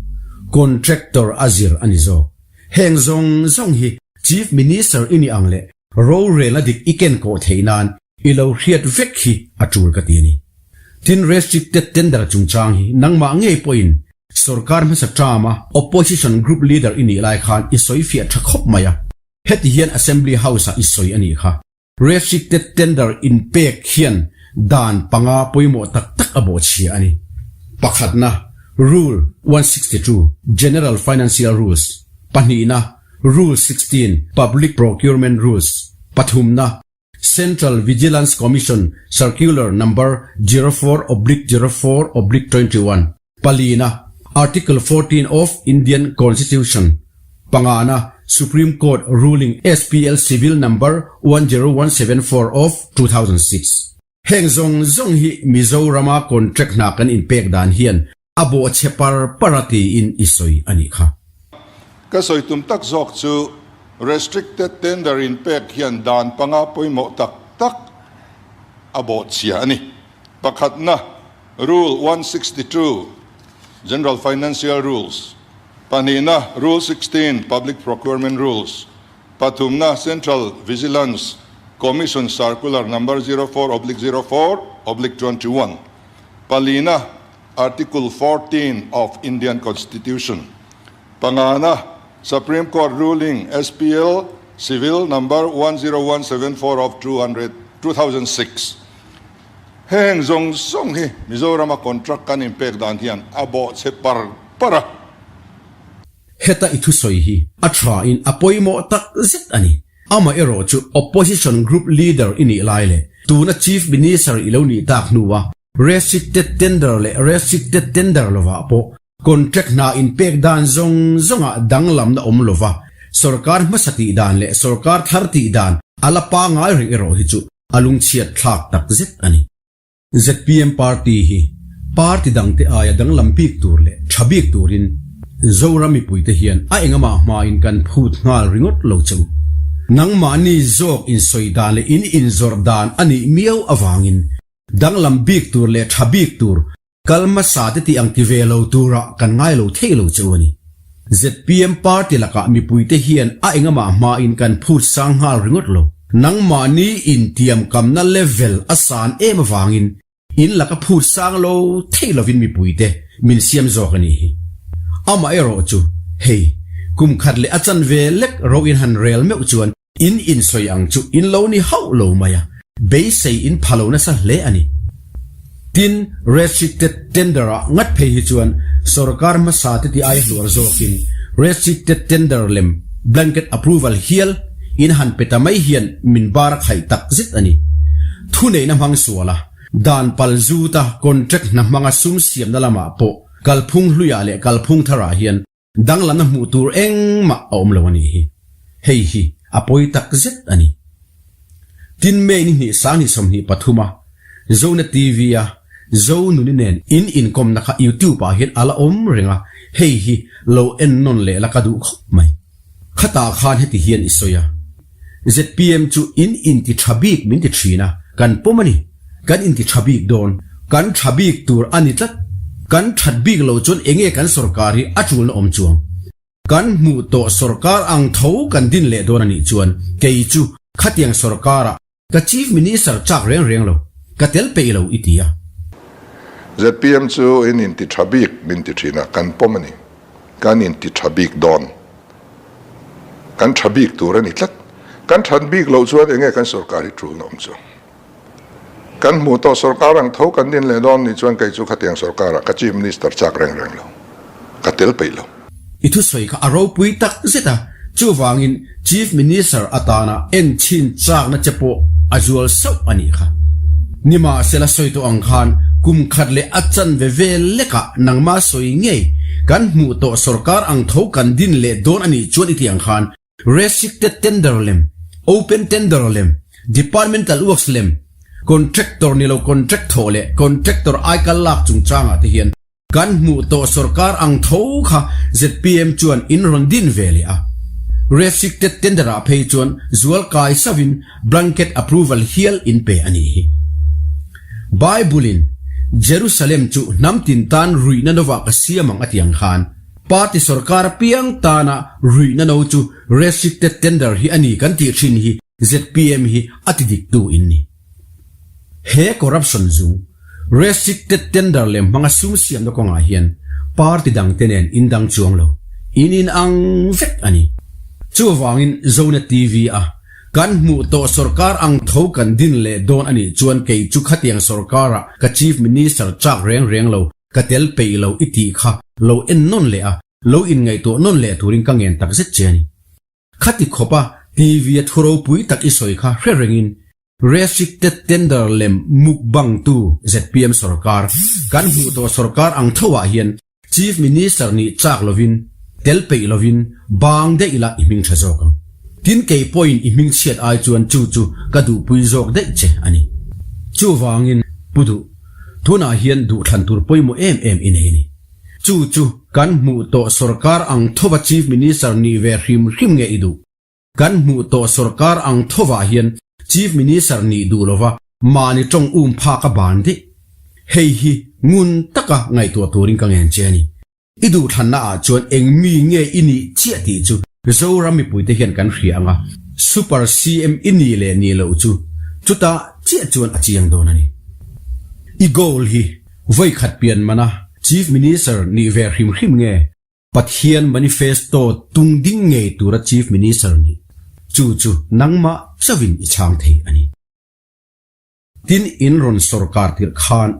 Contractor a zir a ni zawk. Heng zawng zawng hi Chief Minister i nih ang leh rorelna dik i ken kawh theih nan i lo hriat vek hi a tul ka ti a ni. Tin, restricted tender chungchang hi nangmah ngei pawhin sorkar hmasa term a opposition group leader i nih lai khan i sawi fiah tha khawp mai a, heti hian Assembly House ah i sawi a nih kha. Restricted tender inpek hian dan panga pawimawh tak tak a bawhchhia a ni. Pakhatna, Rule 162, General Financial Rules, Pahnihna, Rule 16, Public Procurement Rules, Pathumna, Central Vigilance Commission Circular Number 04/04/21, Palina, Article 14 of Indian Constitution, Pangana, Supreme Court Ruling SPL Civil Number 10174 of 2006. Heng zawng zawng hi Mizorama contract hna kan inpek dan hian a bawh chhe par par a tiin i sawi a nih kha. Ka sawi tum tak zawk chu restricted tender inpek hian dan panga pawimawh tak tak a bawh chhia a ni. Pakhatna, Rule 162, General Financial Rules, Pahnihna, Rule 16, Public Procurement Rules, Pathumna, Central Vigilance Commission Circular Number 04/04/21, Palina, Article 14 of Indian Constitution, Pangana, Supreme Court Ruling SPL Civil Number 10174 of 2006. Heng zawng zawng hi Mizorama contract kan inpek dan hian a bawh chhe par par a. Heta i thusawi hi a thain a pawimawh tak zet a ni. Amaherawh chu Opposition Group Leader i nih lai leh tuna Chief Minister i lo nih tak hnua restricted tender leh restricted tender lovah pawh contract hna inpek dan zawng zawngah danglamna awm lova sorkar hmasa tih dan leh sorkar thar tih dan a la pangngai reng erawh hi chu a lungchhiat thlak tak zet a ni. Zpm party hi party dangte aia danglam bik tur leh tha bik turin Zoram mipuite hian a engamah hmain kan phut nghal ringawt lo che u. Nangmahni zawk insawi dan leh in inzawrh dan a nih miau avangin danglam bik tur leh tha bik tur Kal hmasa te tih ang ti ve lo turah kan ngai lo thei lo che u a ni. Zpm party lakah mipuite hian a engamah hmain kan phut sang nghal ringawt lo. Nangmahni intiamkamna level a san em avangin in laka phut sang lo thei lovin mipuite min siam zawk a nih hi. Amaherawh chu hei, kum khat leh a chanve lek ro in han rel meuh chuan In insawi ang chu in lo ni hauh lo mai a, beisei in pha lo nasa hle a ni. Tin, restricted tender ah ngat phei hi chuan sorkar hmasa te ti aia hluar zawkin restricted tender lem blanket approval hial in han pe ta mai hian min bar a khaih tak zet a ni. Thuneihna hmang sual a, dan pal zuta contract hna hmanga sum siamna lamah pawh. Kalphung hluiah leh kalphung tharah hian danglamna hmuh tur engmah a awm lo a nih hi. Hei hi a pawi tak zet a ni. Tin May ni hnih sanghnih 23 a Zone TV a Zonuni nen in inkawmna kha YouTube ah hian a la awm reng a, hei hi lo en nawn leh la ka duh khawp mai. Khatah khan heti hian i sawi a, ZPM chu in inti tha bik min ti thin a, kan pawm a ni, kan inti tha bik dawn, kan tha bik tur a ni tlat, kan that bik lo chuan enge kan sorkar hi a tulna awm chuang. Kan hmuh tawh sorkar ang tho kan din leh dawn a nih chuan kei chu khatiang sorkarah ka Chief Minister chak reng reng lo, ka tel peih lo i ti a. ZPM chu in inti tha bik min ti thin a, kan pawm a ni. Kan inti tha bik dawn. Kan tha bik tur a ni tlat. Kan that bik loh chuan enge kan sorkar hi tulna awm chu. Kan hmuh tawh sorkar ang tho kan din leh dawn nih chuan kei chu khatiang sorkarah ka Chief Minister chak reng reng lo, ka tel peih lo. I thusawi kha a ropui tak zet a, chuvangin Chief Minister atana en chhin chakna che pawh a zual sauh a nih kha. Nimahsela sawi tawh ang khan kum khat leh a chanve vel lekah nangmah sawi ngei kan hmuh tawh sorkar ang tho kan din leh dawn a nih chuan i tih ang khan Restricted tender lem, open tender lem, departmental works lem, contractor ni lo contract thawh leh contractor aikal lak chungchangah te hian kan hmuh tawh sorkar ang tho kha zpm chuan in rawn din ve leh a. Restricted tender ah phei chuan zual kai sauhin blanket approval hial in pe a nih hi. Bible in Jerusalem chu hnam tin tan ruihna novah ka siam ang a ti ang khan, Party sorkar apiang tana ruihna no chu restricted tender hi a ni kan tih thin hi zpm hi a ti dik tu in ni. He corruption zung, restricted tender lem hmanga sum siamna kawngah hian party dangte nen in dang chuang lo, in in ang vek a ni. Chuvangin Zone TV a kan hmuh tawh sorkar ang tho kan din leh dawn a nih chuan kei chu khatiang sorkarah ka Chief Minister chak reng reng lo Ka tel peih lo i tih kha lo en nawn leh a, lo inngaihtuah nawn leh turin ka ngen tak zet che a ni. Khati khawpa TV a thu ropui tak i sawi kha hre rengin Restricted Tender lem mukbangtu zpm sorkar, kan hmuh tawh sorkar ang thoah hian Chief Minister nih chak lovin, tel peih lovin bang daih ila i hming tha zawk ang. Tin kei pawhin i hming chhiat ai chuan chu chu ka duhpui zawk daih che a ni. Chuvangin Pu Duh, Tunah hian duhthlan tur pawimawh em em i nei a ni. Chu chu kan hmuh tawh sorkar ang thova Chief Minister nih ve hrim hrim nge i duh? Kan hmuh tawh sorkar ang thovah hian Chief Minister nih duh lova mahni tawng um phak a ban daih. Hei hi ngun taka ngaihtuah turin ka ngen che a ni. I duhthlanna ah chuan eng mi nge i nih chiah tih chu Zoram mipuite hian kan hria ang a, Super CM i nih leh nih loh chu chutah chiah chuan a chiang dawn a ni. I goal hi vawi khat pian mana Chief Minister nih ve hrim hrim nge Pathian manifesto tung ding ngei tura Chief Minister nih chu chu nangmah chauhin i chhang thei a ni. Tin, in rawn sorkar tirh khan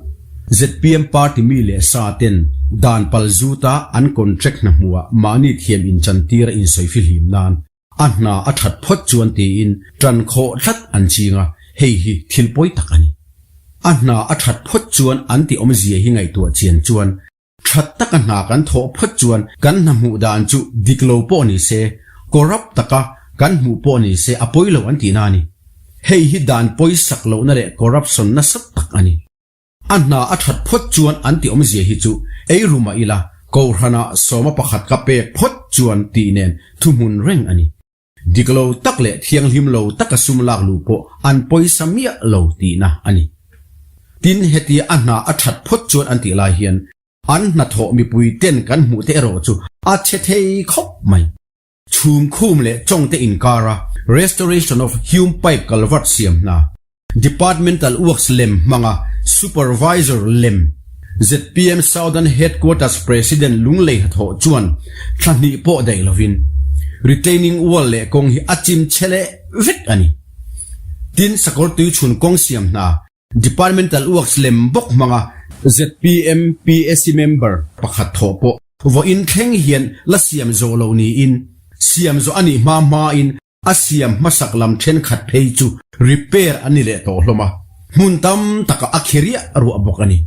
zpm party mi leh sa ten dan pal zuta an contract hna hmuhah mahni thiam inchantir a insawi fihlim nan a hna a that phawt chuan tiin tan khawh tlat an ching a, hei hi thil pawi tak a ni. A hna a that phawt chuan an ti awmzia hi ngaihtuah chian chuan That taka hna kan thawh phawt chuan kan hna hmuh dan chu dik lo pawh ni se, corrupt taka kan hmuh pawh ni se a pawi lo an tihna a ni. Hei hi dan pawisak lohna leh corruption nasa tak a ni. A hna a that phawt chuan an ti awmzia hi chu ei ru mah ila, Kohhranah sawma pakhat ka pek phawt chuan tih nen thuhmun reng a ni. Dik lo tak leh thianghlim lo taka sum lak luh pawh an pawisa miah lo tihna a ni. Tin, hetia a hna a that phawt chuan an tih lai hian an hnathawh mipui ten kan hmuh te erawh chu a chhe thei khawp mai. Chhum khum leh chawng te inkara Restoration of Hume Pipe Culvert siam hna Departmental Works lem hmanga Supervisor lem zpm Southern Headquarters President Lunglei hnathawh chuan thla hnih pawh daih lovin retaining wall leh kawng hi a chim chhe leh vek a ni. Tin, sakawr tuichhun kawng siam hna Departmental Works lem bawk hmanga zpm PAC member pakhat thawh pawh vawiin thleng hian la siam zawh loh niin siam zawh a nih hma hmain A siam hmasak lam thenkhat phei chu repair an ni leh tawh hlawm a, hmun tam takah a khi riah ruah bawk a ni.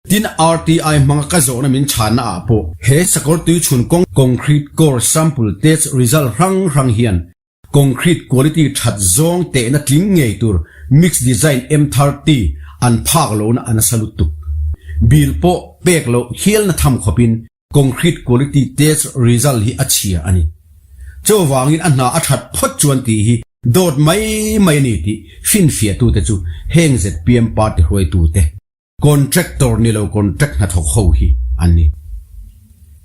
Tin, RTI hmanga ka zawhna min chhanna ah pawh he sakawr tuichhun kawng concrete core sample test result hrang hrang hian concrete quality that zawng tehna tling ngei tur mix design M30 an phak lohna a nasa lutuk. Bill pawh pek loh hialna tham khawpin concrete quality test result hi a chhia a ni. Chuvangin a hna a that phawt chuan tih hi dawt mai mai a ni tih finfiahtute chu heng zpm party hruaitute, Contractor ni lo contract hnathawk ho hi an ni.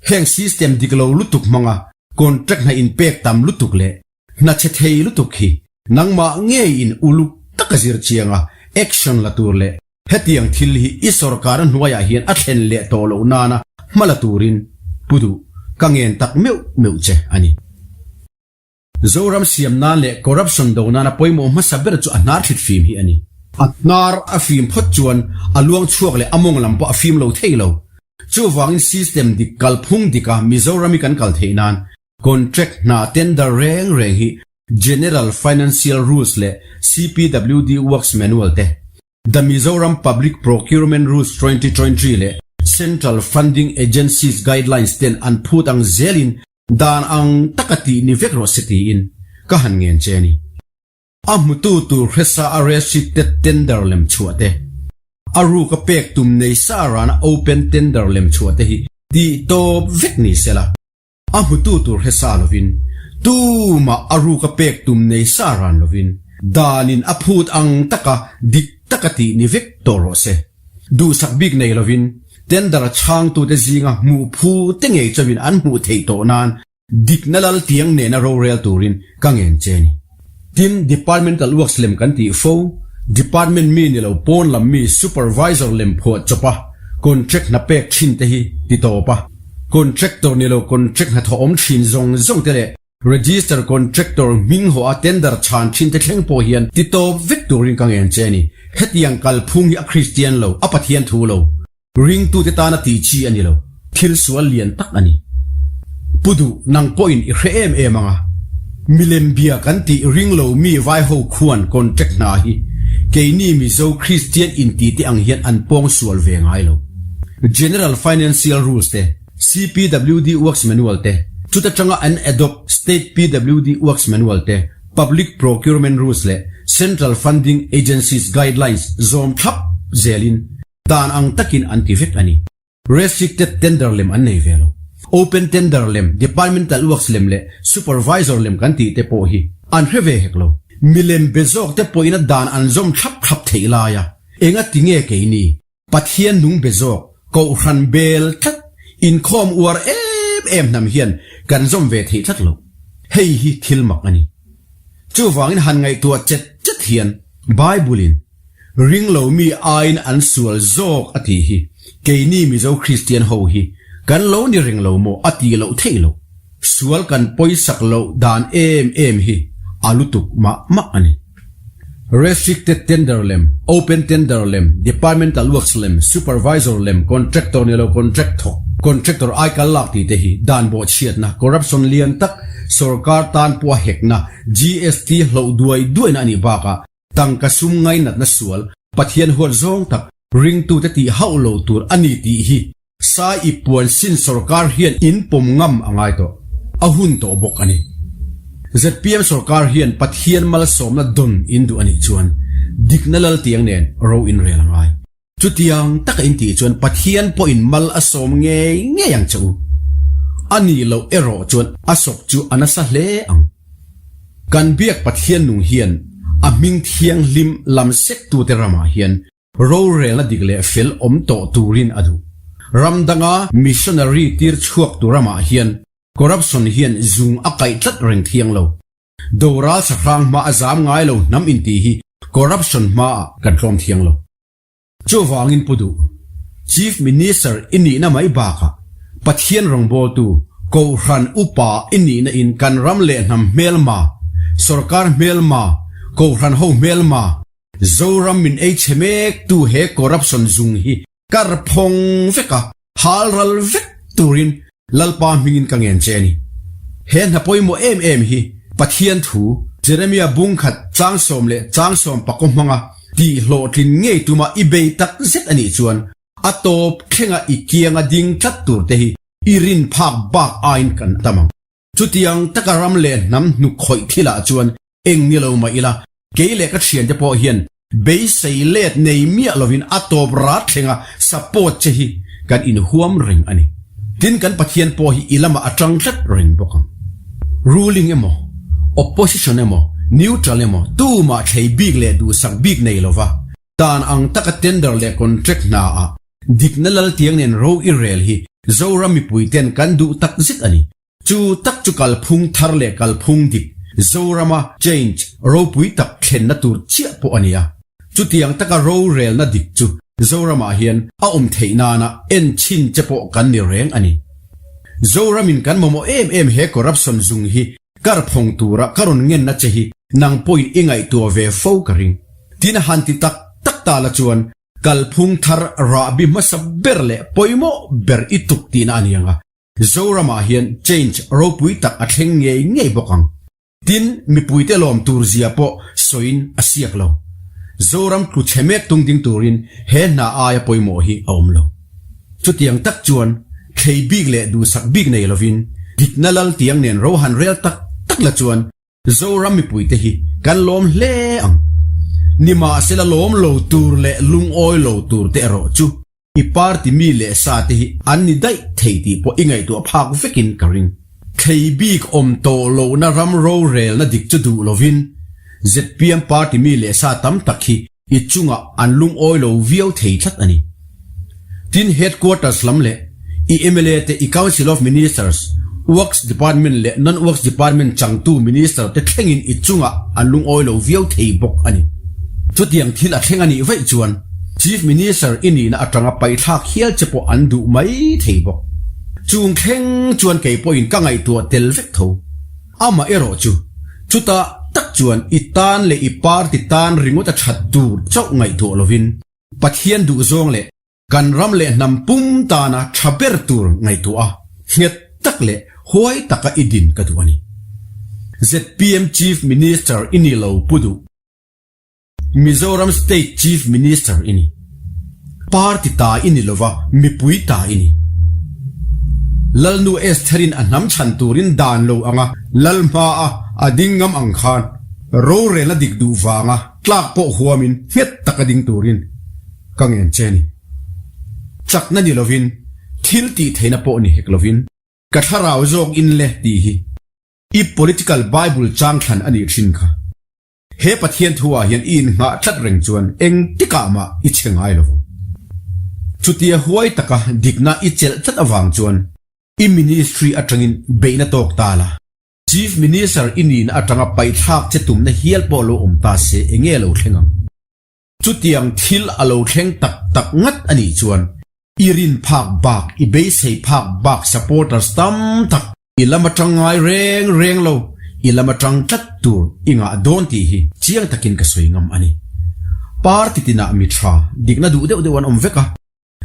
Heng system dik lo lutuk hmanga contract hna inpek tam lutuk leh hna chhe thei lutuk hi nangmah ngeiin uluk taka zir chianga action la tur leh hetiang thil hi i sorkar hnuaiah hian a thlen leh tawh loh nana hma la turin pu duh ka ngen tak meuh meuh che a ni. Zoram siam nan leh corruption do nana pawimawh hmasa ber chu a hnar thlit fim hi a ni. A hnar a fim phawt chuan a luang chhuak leh a mawng lam pawh a fim lo thei lo. Chuvangin system dik kalphung dika Mizoram hi kan kal theih nan contract hna tender reng reng hi General Financial Rules leh CPWD Works Manual te, The Mizoram Public Procurement Rules 2023 leh Central Funding Agencies Guidelines ten an phut ang zelin Dan ang taka tih ni vek rawh se tiin ka han ngen che a ni. A hmutu tur hresa a restricted tender lem chhuah te, a ruk a pek tum nei sa rana open tender lem chhuah te hi tih tawp vek ni se la, a hmutu tur hresa lovin, tumah a ruk a pek tum nei sa ran lovin, danin a phut ang taka dik taka tih ni vek tawh rawh se. Duhsak bik nei lovin tender chhangtute zinga hmuh phu te ngei chauhin an hmuh theih tawh nan dikna lal tiang nena rorel turin ka ngen che ni. Tin, Departmental Works lem kan tih fo, Department mi ni lo pawn lam mi Supervisor lem phuah chawpa contract hna pek thin te hi ti tawp a, Contractor ni lo contract hnathawh awm thin zawng zawng te leh Register Contractor hming haw a tender chhan thin te thleng pawh hian ti tawp vek turin ka ngen che a ni. Hetiang kalphung hi a Kristian lo, a Pathian thu lo. Ringtute tana tih chi a ni lo. Thil sual lian tak a ni. Pu duh, nang pawhin i hre em em ang a. Milem bia kan tih ring lo mi vai ho khuan contract hna hi keini Mizo Kristian inti te ang hian an pawng sual ve ngai lo. General Financial Rules te. CPWD Works Manual te, chuta tanga an adopt State PWD Works Manual te, Public Procurement Rules leh Central Funding Agencies Guidelines zawm thlap zelin dan ang takin an ti vek a ni. Restricted Tender lem an nei ve lo. Open Tender lem, Departmental Works lem leh Supervisor lem kan tih te pawh hi an hre ve hek lo. Milem be zawk te pawhin a dan an zawm thlap thlap theih laia enga ti nge keini Pathian nung be zawk, Kohhran bel tlat, inkhawm uar em em hnam hian kan zawm ve theih tlat lo. Hei hi thil mak a ni. Chuvangin han ngaihtuah chet chet hian Bible-in ring lo mi aiin an sual zawk a tih hi keini Mizo Kristian ho hi kan lo ni reng lo maw a tih loh theih loh. Sual kan pawisak loh dan em em hi a lutuk mah mah a ni. Restricted tender lem, open tender lem, departmental works lem, supervisor lem, contractor ni lo contract thawk, contractor ai kal lak tih te hi dan bawhchhiatna, corruption lian tak, sorkar tan pawha hekna, GST hloh duai duaina a nih bakah tangka sum ngainatna sual, Pathian huat zawng tak, ringtute tih hauh lo tur a ni tih hi Sai i puan sin sorkar hian in pawm ngam a ngai tawh. A hun tawh bawk a ni. Zpm sorkar hian Pathian malsawmna dawn in duh a nih chuan dikna lal tiang nen ro in rel a ngai. Chutiang taka in tih chuan Pathian pawhin mal a sawm ngei ngei ang che u. A nih loh erawh chuan a sawp chu a nasa hle ang. Kan biak Pathian nung hian a hming thianghlim lam sektute ramah hian Rorelna dik leh fel awm tawh turin a duh. Ram danga missionary tir chhuak tu ramah hian corruption hian zung a kaih tlat reng thiang lo. Doral sahrang hma a zam ngai lo hnam inti hi corruption hmaah kan tlawm thiang lo. Chuvangin pu duh, Chief Minister i nihna mai bakah Pathian rawngbawltu, Kohhran upa i nihna in kan ram leh hnam hmelma, sorkar hmelma, Kohhran ho hmelma, Zoram min ei chhe mek tu he corruption zung hi kar phawng vek a, hal ral vek turin Lalpa hmingin ka ngen che a ni. He hna pawimawh em em hi Pathian thu Jeremia bungkhat changsawm leh changsawm pakaw hmanga tih hlawhtlin ngei tuma i bei tak zet a nih chuan. A tawp thlenga i kianga ding tlat tur te hi i rin phak bak aiin kan tam ang. Chutiang taka ram leh hnam hnuk khawih thilah chuan eng ni lo mah ila, kei leh ka thiante pawh hian beisei let nei miah lovin a tawp rat thlenga support che hi kan inhuam reng a ni. Tin, kan Pathian pawh hi i lamah a tang tlat reng bawk ang. Ruling emaw, opposition emaw, neutral emaw tumah thlei bik leh duhsak bik nei lova Dan ang taka tender leh contract hna ah dikna laltiang nen ro i rel hi Zoram mipui ten kan duh tak zet a ni. Chu tak chu kalphung thar leh kalphung dik Zorama change ropui tak thlenna tur chiah pawh a ni a. Chutiang taka rorelna dik chu Zoramah hian a awm theih nana en chhin che pawh kan ni reng a ni. Zoramin kan mamawh em em he corruption zung hi kar phawng tura ka rawn ngenna che hi nang pawhin i ngaihtuah ve fo ka ring. Tin han ti tak tak ta la chuan kalphung thar rahbi hmasa ber leh pawimawh ber i tuk tihna a ni ang a, Zoramah hian change ropui tak a thleng ngei ngei bawk ang. Tin, mipuite lawm tur zia pawh sawiin a siak lo. Zoram tlu chhe mek tung ding turin he hna aia pawimawh hi a awm lo. Chutiang tak chuan thlei bik leh duhsak bik nei lovin dikna lal tiang nen ro han rel tak tak la chuan Zoram mipuite hi kan lawm hle ang. Nimahsela lawm lo tur leh lungawi lo tur te erawh chu i party mi leh sa te hi an ni daih thei tih pawh i ngaihtuah phak vekin ka ring. Thlei bik awm tawh lohna ram rorelna dik chu duh lovin zpm party mi leh sa tam tak hi i chungah an lungawi lo viau thei tlat a ni. Tin, Headquarters lam leh i mla te, i Council of Ministers, Works Department leh Non-Works Department changtu Minister te thlengin i chungah an lungawi lo viau thei bawk a ni. Chutiang thil a thleng a nih vaih chuan Chief Minister i nihna atanga paihthlak hial che pawh an duh mai thei bawk. Chung thleng chuan kei pawhin ka ngaihtuah tel vek tho. Amah erawh chu, chutah tak chuan i tan leh i party tan ringawt a that tur chauh ngaihtuah lovin Pathian duhzawng leh kan ram leh hnam pum tana tha ber tur ngaihtuah a, nghet tak leh huai taka i din ka duh a ni. Zpm Chief Minister i ni lo pu duh. Mizoram State Chief Minister i ni. Party ta i ni lova, mipui ta i ni. Lalnu Estherin a hnam chhan turin dan lo anga lal hmaa a ding ngam ang khan rorelna dik duh vanga tlak pawh huamin nghet taka ding turin ka ngen che ni. Chakna ni lovin, thil tih theihna pawh ni hek lovin ka thlarau zawk in le tih hi i political Bible chang thlan a nih thin kha. He Pathian thuah hian i innghah tlat reng chuan eng tikah mah i chhe ngai lo vang. Chutia huai taka dikna i chelh tlat avang chuan i ministry atangin beihna tawk ta la, Chief Minister i nihna atanga paihthlak che tumna hial pawh lo awm ta se enge lo thleng ang? Chutiang thil a lo thleng tak tak ngat a nih chuan i rin phak bak, i beisei phak bak supporters tam tak i lam atang ngai reng reng lo, i lam atang tlat tur i ngah dawn tih hi chiang takin ka sawi ngam a ni. Party tinah mi tha, dikna duh deuh deuh an awm vek a.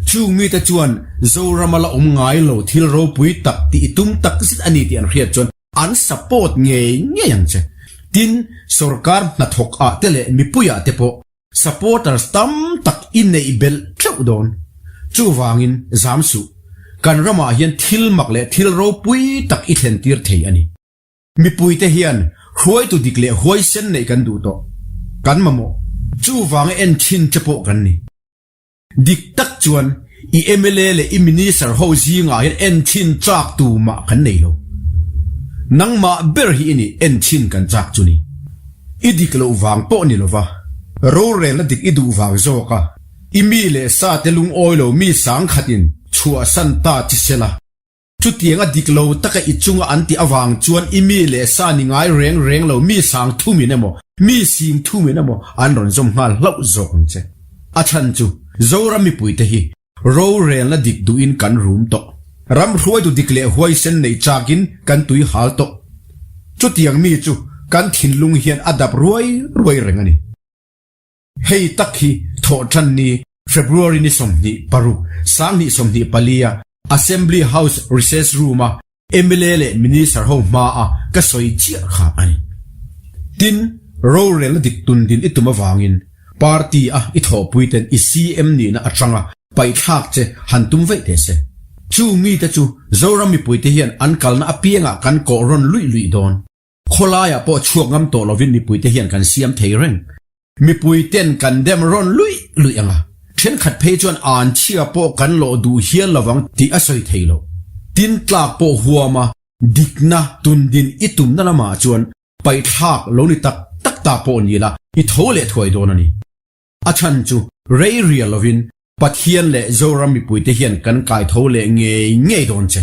Chung mite chuan Zorama la awm ngai lo thil ropui tak tih i tum tak zet a ni tih an hriat chuan an support ngei ngei ang che. Tin, sorkar hnathawk ah te leh mipui ah te pawh supporters tam tak i neih belh tleuh dawn. Chuvangin zam suh, kan ramah hian thil mak leh thil ropui tak i thlen tir thei a ni. Mipuite hian hruaitu dik leh huaisen neih kan duh tawh. Kan mamawh. Chuvanga en thin che pawh kan ni. Dik tak chuan i mla leh i minister ho zingah hian enchhin chak tumah kan nei lo. Nangmah ber hi i nih enchhin kan chak chu ni. I dik loh vang pawh ni lova, rorelna dik i duh vang zawk a, i mi leh sa te lungawi lo mi sangkhatin chhuahsan ta chi sela. Chutianga dik lo taka i chunga an tih avang chuan i mi leh sa ni ngai reng reng lo mi sang thumin emaw, mi sing thumin emaw an rawn zawm nghal hlauh zawk ang che. A chhan chu Zoram mipuite hi rorelna dik duhin kan rum tawh. Ram hruaitu dik leh huaisen neih chakin kan tui hal tawh. Chutiang mi chu kan thinlung hian a dap ruai ruai reng a ni. Hei tak hi thawhṭan ni February ni 26, 2024 a Assembly House Recess Room-a mla leh Minister ho hmaa ka sawi chiah kha a ni. Tin, rorelna dik tun din i tum avangin party-a i thawhpuiten i CM nihna atanga. Paihthlak che han tum veih teh se. Chu mite chu Zoram mipuite hian an kalna apiangah kan kawh rawn luih luih dawn. Khawlaiah pawh chhuak ngam tawh lovin mipuite hian kan siam thei reng. Mipuiten kan dem rawn luih luih ang a, thenkhat phei chuan an chhia pawh kan lawh duh hial lovang tih a sawi thei lo. Tin tlak pawh huama dikna tundin i tumna lamah chuan paihthlak lo ni tak tak ta pawh ni la i tho leh thuai dawn a ni. A chhan chu rei rial lovin Pathian leh Zoram mipuite hian kan kai tho leh ngei ngei dawn che.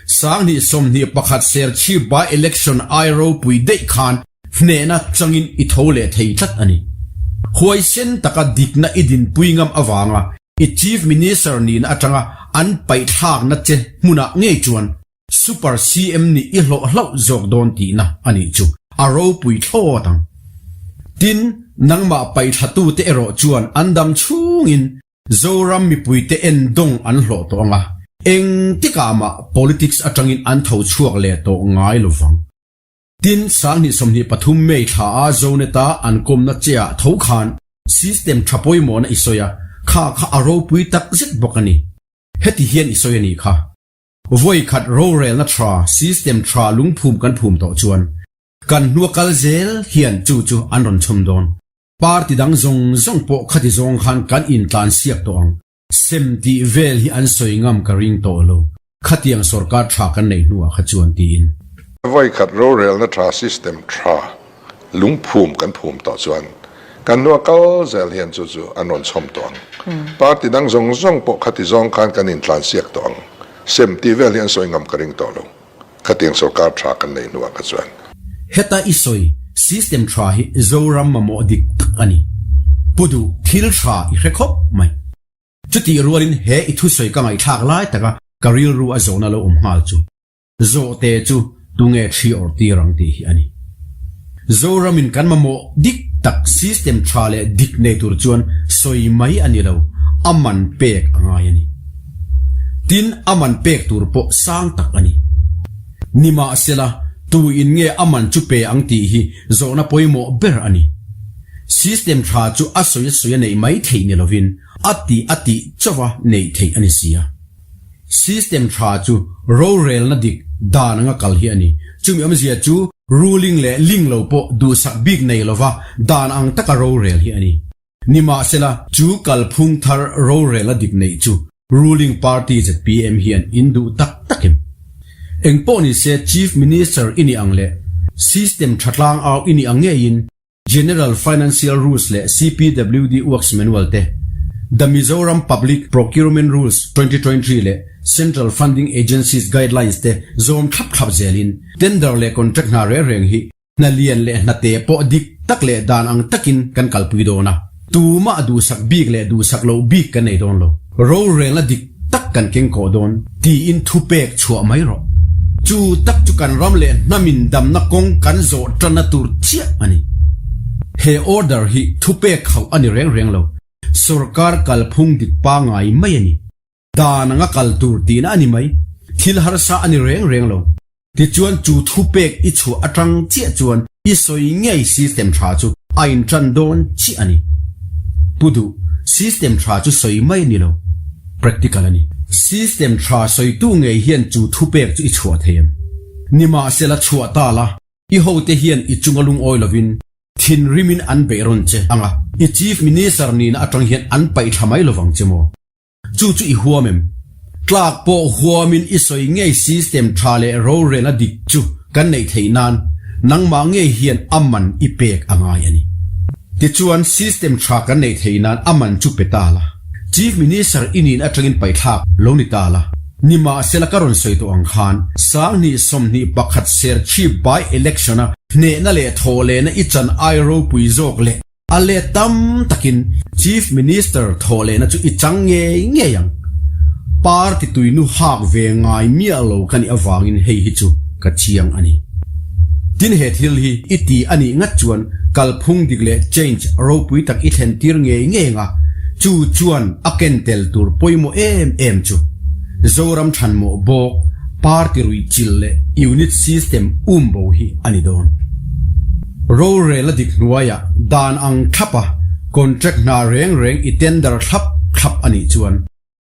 2021 Serchhip by election ai ropui daih khan hnehna changin i tho leh thei tlat a ni. Huaisen taka dikna i dinpui ngam avanga i Chief Minister nihna atanga an paihthlakna che hmunah ngei chuan Super CM nih i hlawh hlauh zawk dawn tihna a nih chu a ropui thlawt ang. Tin, nangmah paihthlatute erawh chuan an dam chhungin Zoram mipuite en dawng an hlawh tawh ang a, engtikah mah politics atangin an tho chhuak leh tawh ngai lo vang. Tin, 2023 May thla a Zonet-a an kawmna che ah tho khan system tha pawimawhna i sawi a, kha kha a ropui tak zet bawk a ni. Heti hian i sawi a nih kha. Vawi khat rorelna tha, system tha lungphum kan phum tawh chuan kan hnua kal zel hian chu chu an rawn chhawm dawn. Party dang zawng zawng pawh khati zawng khan kan intlan siak tawh ang. Sem tih vel hi an sawi ngam ka ring tawh lo. Khatiang sorkar tha kan neih hnuah kha chuan tiin. Vawi khat rorelna tha, system tha lungphum kan phum tawh chuan kan hnua kal zel hian chu chu an rawn chhawm tawh ang. Party dang zawng zawng pawh khati zawng khan kan intlan siak tawh ang. Sem tih vel hi an sawi ngam ka ring tawh lo. Khatiang sorkar tha kan neih hnuah kha chuan. Heta i sawi system tha hi Zoram mamawh dik tak a ni. Pu duh thil tha i hre khawp mai. Chutih rualin he i thusawi ka ngaihthlak lai taka ka rilru a zawhna lo awm nghal chu. Zawhte chu tunge thli awrh tir ang tih hi a ni. Zoramin kan mamawh dik tak system tha leh dik nei tur chuan sawi mai a ni lo, a man pek a ngai a ni. Tin, a man pek tur pawh sang tak a ni. Nimahsela, tu in nge a man chu pe ang tih hi zawhna pawimawh ber a ni. System tha chu a sawi a sawi a neih mai theih ni lovin a tih a tih chauha neih theih a ni si a. System tha chu rorelna dik dan anga kal hi a ni. Chumi awmzia chu ruling leh ling lo pawh duhsak bik nei lova dan ang taka rorel hi a ni. Nimahsela, chu kalphung thar rorelna dik neih chu ruling party zpm hian in duh tak tak em? Engpawh nise Chief Minister i nih ang leh system tha tlangau i nih ang ngeiin General Financial Rules leh CPWD Works Manual te, The Mizoram Public Procurement Rules 2023 leh Central Funding Agencies Guidelines te zawm thlap thlap zelin tender leh contract hna reng reng hi hna lian leh hna te pawh dik tak leh dan ang takin kan kalpui dawn a, tumah duhsak bik leh duhsak loh bik kan nei dawn lo. Rorelna dik tak kan keng kawh dawn tiin thupek chhuah mai rawh. Chu tak chu kan ram leh hnamin damna kawng kan zawh tanna tur chiah a ni. He order hi thupek khauh a ni reng reng lo, sorkar kalphung dik pangngai mai a ni. Dan anga kal tur tihna a ni mai, thil harsa a ni reng reng lo. Tichuan chu thupek i chhuah atang chiah chuan i sawi ngei system tha chu a intan dawn chiah a ni. Pu duh, system tha chu sawi mai a ni lo, practical a ni. System tha sawitu ngei hian chu thupek chu i chhuah thei em? Nimahsela chhuah ta la, i hote hian i chunga lungawi lovin thinrimin an beih rawn che ang a, i Chief Minister nihna atang hian an paih thla mai lovang che maw? Chu chu i huam em? Tlak pawh huamin i sawi ngei system tha leh rorelna dik chu kan neih theih nan nangmah ngei hian a man i pek a ngai a ni. Tichuan system tha kan neih theih nan a man chu pe ta la. Chief Minister i nin atangin paihthlak lo ni ta la. Nimahsela ka rawn sawi tawh ang khan 2021 Serchhip by election a hnehna leh thawhlehna i chan ai ropui zawk leh A let tam takin Chief Minister thawh lehna chu i chang ngei ngei ang. Party tuinu hak ve ngai miah lo ka nih avangin hei hi chu ka chiang a ni. Tin he thil hi i ti a nih ngat chuan kalphung dik leh change ropui tak i thlen tir ngei ngei ang a, chu chuan a ken tel tur pawimawh em em chu Zoram thanmawh bawk party ruihchilh leh unit system umbo hi a ni dawn. Rorel a dik hnuaiah dan ang thlapa contract hna reng reng i tender thlap thlap a nih chuan.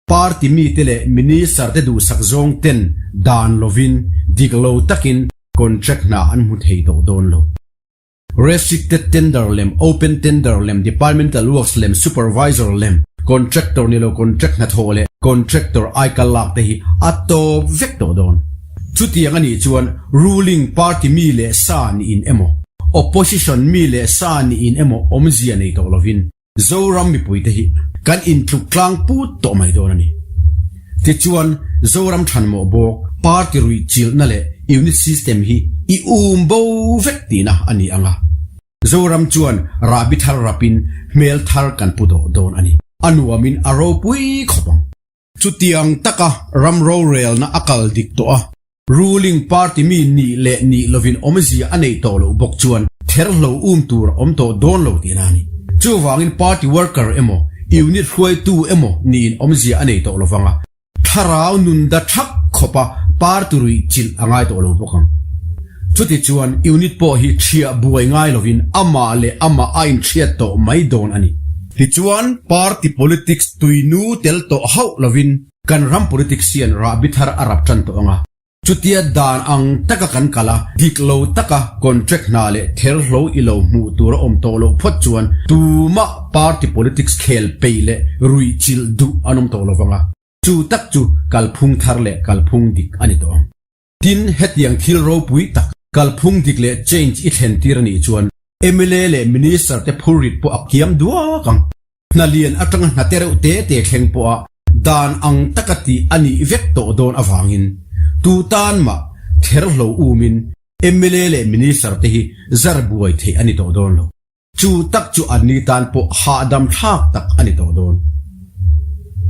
Party mite leh Minister te duhsak zawng ten dan lovin dik lo takin contract hna an hmu thei tawh dawn lo. Restricted tender lem, open tender lem, departmental works lem, supervisor lem, contractor ni lo contract hnathawh leh contractor aikal lak te hi a tawp vek tawh dawn. Chutiang a nih chuan ruling party mi leh sa niin emaw, opposition mi leh sa niin emaw awmzia nei tawh lovin Zoram mipuite hi kan intluk tlang put tawh mai dawn a ni. Tichuan, Zoram thanmawh bawk party ruih chilhna leh unit system hi i um bo vek tihna a ni ang a. Zoram chuan rahbi thar rapin hmel thar kan pu tawh dawn a ni. A nuamin a ropui khawp ang. Chutiang taka ram rorelna a kal dik tawh a, ruling party mi nih leh nih lovin awmzia a neih tawh loh bawk chuan therhlo um tur a awm tawh dawn lo tihna a ni. Chuvangin party worker emaw, unit hruaitu emaw niin awmzia a nei tawh lovang a, thlarau nun da thak khawpa party ruih chilh a ngai tawh lo bawk ang. Chutichuan unit pawh hi ṭhiah buai ngai lovin amah leh amah a inhriat tawh mai dawn a ni. Tichuan party politics tuinu tel tawh hauh lovin kan ram politics hian rahbi thar a rap tan tawh ang a. Chutia dan ang taka kan kal a, dik lo taka contract hna leh therhlo i lo hmuh tur a awm tawh loh phawt chuan tumah party politics khel peih leh ruihchilh duh an awm tawh lovang a. Chu tak chu kalphung thar leh kalphung dik a ni tawh ang. Tin, hetiang thil ropui tak, kalphung dik leh change i thlen tir a nih chuan mla leh Minister te phurrit pawh a kiam duak ang. Hna lian atanga hna te reuh te te thleng pawha dan ang taka tih a nih vek tawh dawn avangin tu tan mah therhlo umin mla leh Minister te hi zar buai theih a ni tawh dawn lo. Chu tak chu anni tan pawh hahdam thlak tak a ni tawh dawn.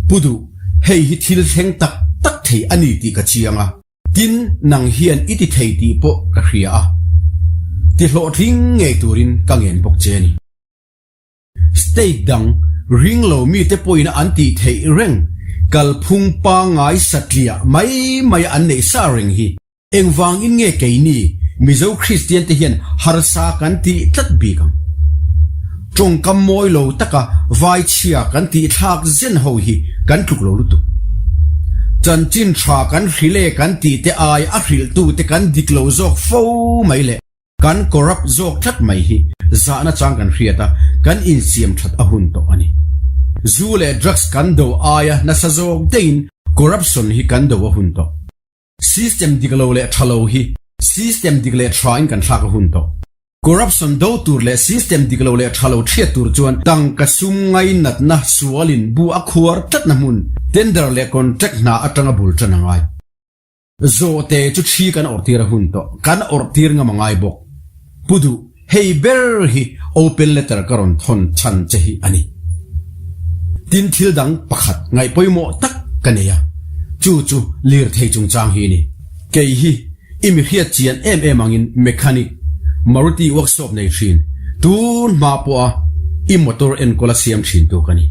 Pu Duh, hei hi thil thleng tak tak thei a ni tih ka chiang a, tin nang hian i ti thei tih pawh ka hria a, ti hlawhtling ngei turin ka ngen bawk che a ni. State dang ring lo mite pawhin an tih theih reng kalphung pangngai satliah mai mai an neih sa reng hi. Engvangin nge keini Mizo Kristian te hian harsa kan tih tlat bik ang? Tawngkam mawi lo taka vai chhia kan tih thlak zen ho hi kan tluk lo lutuk. Chanchin tha kan hrilh e kan tih te ai a hrilhtu te kan dik lo zawk fo mai le kan corrupt zawk tlat mai hi zahna chang kan hriat a, kan insiam that a hun tawh a ni. Zu leh drugs kan do aia nasa zawk deihin corruption hi kan do a hun tawh. System dik lo leh tha lo hi system dik leh tha in kan thlak a hun tawh. Corruption do tur leh system dik lo leh tha lo thiat tur chuan tangka sum ngainatna sualin bu a khuar tlatna hmun tender leh contract hna atanga bul tan a ngai. Zawhte chu thi kan awrh tir a hun tawh. Kan awrh tir ngam a ngai bawk. Pu Duh, hei ber hi open letter ka rawn thawn chhan che hi a ni. Tin thil dang pakhat ngaih pawimawh tak ka nei a, chu chu lirthei chungchang hi a ni. Kei hi i mi hriat chian em em angin mechanic, Maruti workshop nei thin, tun hma pawha i motor enkawl a siam thintu ka ni.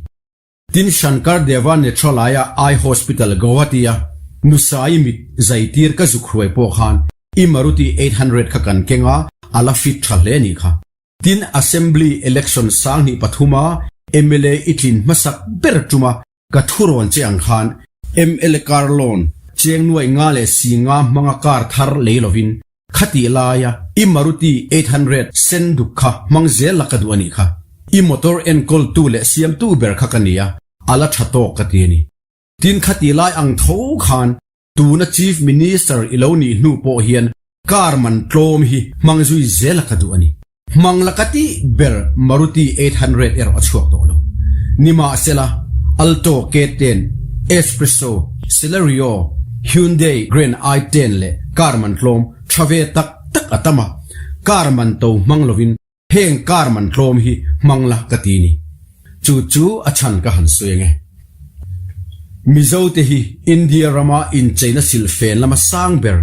Tin Shankar Deva Netralaya Eye Hospital Guwahati-a Nusai mit zaitir ka zuk hruai pawh khan i Maruti 800 kha kan keng a, a la fit tha hle nih kha. Tin Assembly Election sanghnih pathuma mla i tlin hmasak ber tuma ka thurawn che ang khan mla car loan cheng nuaih nga leh si nga hmanga car thar lei lovin Khatih laia i Maruti 800 sen duk kha hmang zel la ka duh a nih kha. I motor enkawltu leh siamtu ber kha ka ni a, a la tha tawk ka ti a ni. Tin khatih lai ang tho khan tuna Chief Minister i lo nih hnu pawh hian car man tlawm hi hmang zui zel la ka duh a ni. Hmang la ka tih ber Maruti 800 erawh a chhuak tawh lo. Nimahsela, Alto K10, S-Presso, Celerio, Hyundai Grand i10 leh car man tlawm tha ve tak tak a tam a, car man to hmang lovin heng car man tlawm hi hmang la ka ti ni. Chu chu a chhan ka han sawi ang e. Mizote hi India rama incheina silfen lama sang ber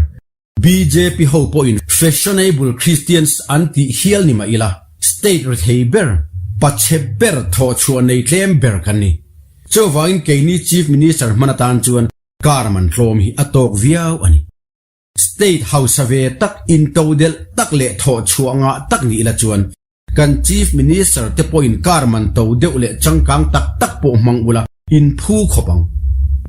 Bjp ho pawhin fashionable Christians an tih hial ni mah ila, state rethei ber, pachhe ber thawhchhuah nei tlem ber kan ni. Chuvangin keini Chief Minister hman atan chuan car man tlawm hi a tawk viau a ni. State hausa ve tak, intodelh tak leh thawhchhuah ngah tak ni ila chuan Kan Chief Minister te pawhin car man to deuh leh changkang tak tak pawh hmang ula, in phu khawp ang.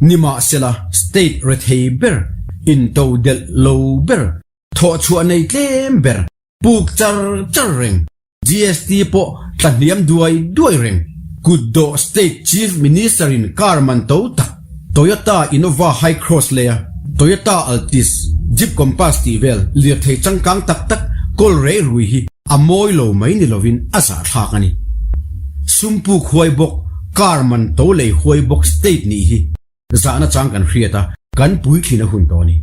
Nimahsela, state rethei ber, intodelh lo ber, thawhchhuah nei tlem ber, puk char char reng, GST pawh tla hniam duai duai reng. Kutdawh State Chief Minister in car man to tak Toyota Innova Hycross leh a Toyota Altis, Jeep Compass tih vel lirthei changkang tak tak kawl rei rui hi a mawi lo mai ni lovin a zahthlak a ni. Sumpuk huai bawk car man to lei huai bawk state nih hi zahna chang kan hriat a, kan puitlin a hun tawh a ni.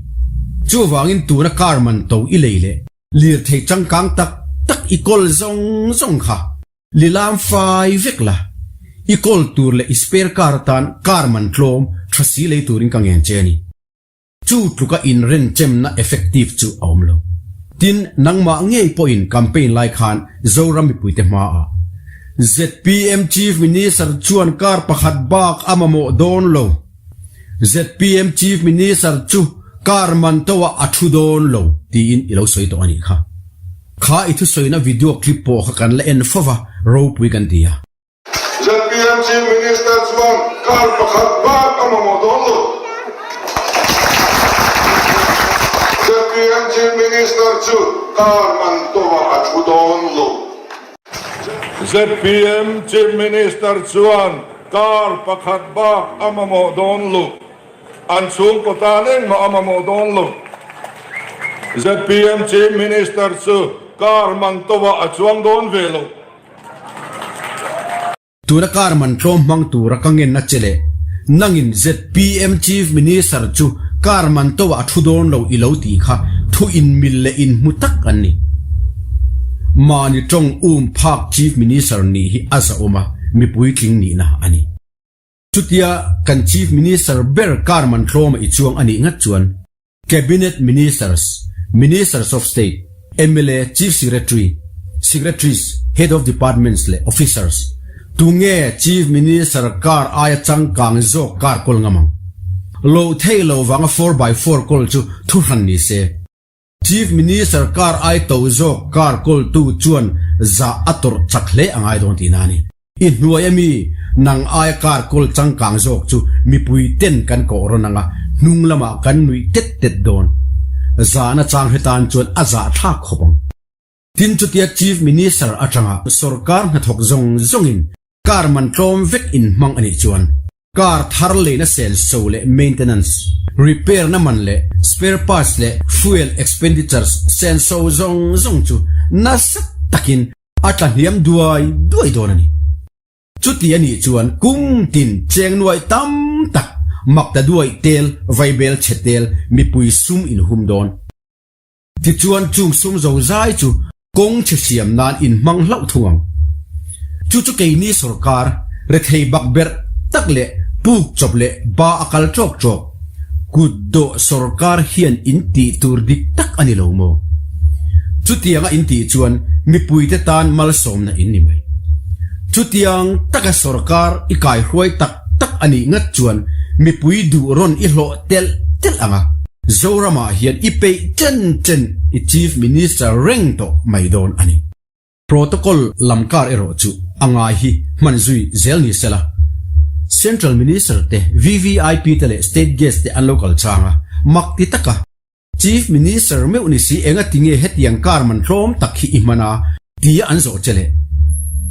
Chuvangin tuna car man to i lei leh Lirthei changkang tak tak i kawl zawng zawng kha lilam fai vek la, i kawl tur leh i spare car atan car man tlawm tha si lei turin ka ngen che a ni. Chu tluka inrenchemna effective chu a awm lo. Tin, nangmah ngei pawhin campaign lai khan Zoram mipuite hmaah zpm Chief Minister chuan car pakhat bak a mamawh dawn lo. Zpm Chief Minister chu car man to ah a thu dawn lo tiin i lo sawi tawh a nih kha. Kha i thusawina video clip pawh kha kan la en fo va, ropui kan ti a. Zpm Chief Minister chuan car pakhat bak a mamawh dawn lo. Zpm Chief Minister chu car man to ah a thu dawn lo. Zpm Chief Minister chuan car pakhat bak a mamawh dawn lo, an chhungkaw tan engmah a mamawh dawn lo. Zpm Chief Minister chu car man to ah a chuang dawn ve lo. Tuna car man tlawm hmang tura ka ngenna che leh nangin zpm Chief Minister chu car man to ah a thu dawn lo i lo tih kha thu inmil leh inhmu tak an ni. Mahni tawng um phak Chief Minister nih hi a zahawm a, mi puitling nihna a ni. Chutia kan Chief Minister ber car man tlawma i chuang a nih ngat chuan Cabinet Ministers, Ministers of State, mla, Chief Secretary, Secretaries, Head of Departments leh Officers, tunge Chief Minister car aia changkang zawk car kawl ngam ang? Loh theih loh vanga four by four kawl chu thuhran ni se. Chief Minister car ai to zawk car kawltu chuan zah a tawrh chak hle a ngai dawn tihna a ni. I hnuai ami nang aia car kawl changkang zawk chu mipui ten kan kawh rawn anga hnung lamah kan nuih tet tet dawn. Zahna chang hetan chuan a zahthlak khawp ang. Tin chutia Chief Minister atanga sorkar hnathawk zawng zawngin car man tlawm vek in hmang anih chuan car thar leina senso leh maintenance, repair na man leh spare parts leh fuel expenditures senso zawng zawng chu nasa takin a tla hniam duai duai dawn a ni. Chuti a nih chuan kum tin cheng nuai tam tak mak ta duai tel vaibel chhe tel mipui sum in hum dawn. Tichuan chung sum zo zai chu kawng chhe siam nan in hmang hlauh thung ang. Chu chu keini sorkar rethei bak berh tak leh puk chawp leh ba a kal tawk tawk Kut dawh sorkar hian in tih tur dik tak a ni lo maw? Chutianga in tih chuan mipuite tan malsawmna in ni mai. Chutiang taka sorkar i kaihruai tak tak a nih ngat chuan mipui duh rawn i hlawh telh telh ang a. Zoramah hian i peih chen chen i Chief Minister reng tawh mai dawn a ni. Protocol lam kar erawh chu a ngai hi hman zui zel ni sela. Central Minister te, VVIP te leh State Guest te an lo kal chang a, mak ti taka Chief Minister meuh ni si enga tinge hetiang kar man tlawm tak hi i hman a tia an zawh che leh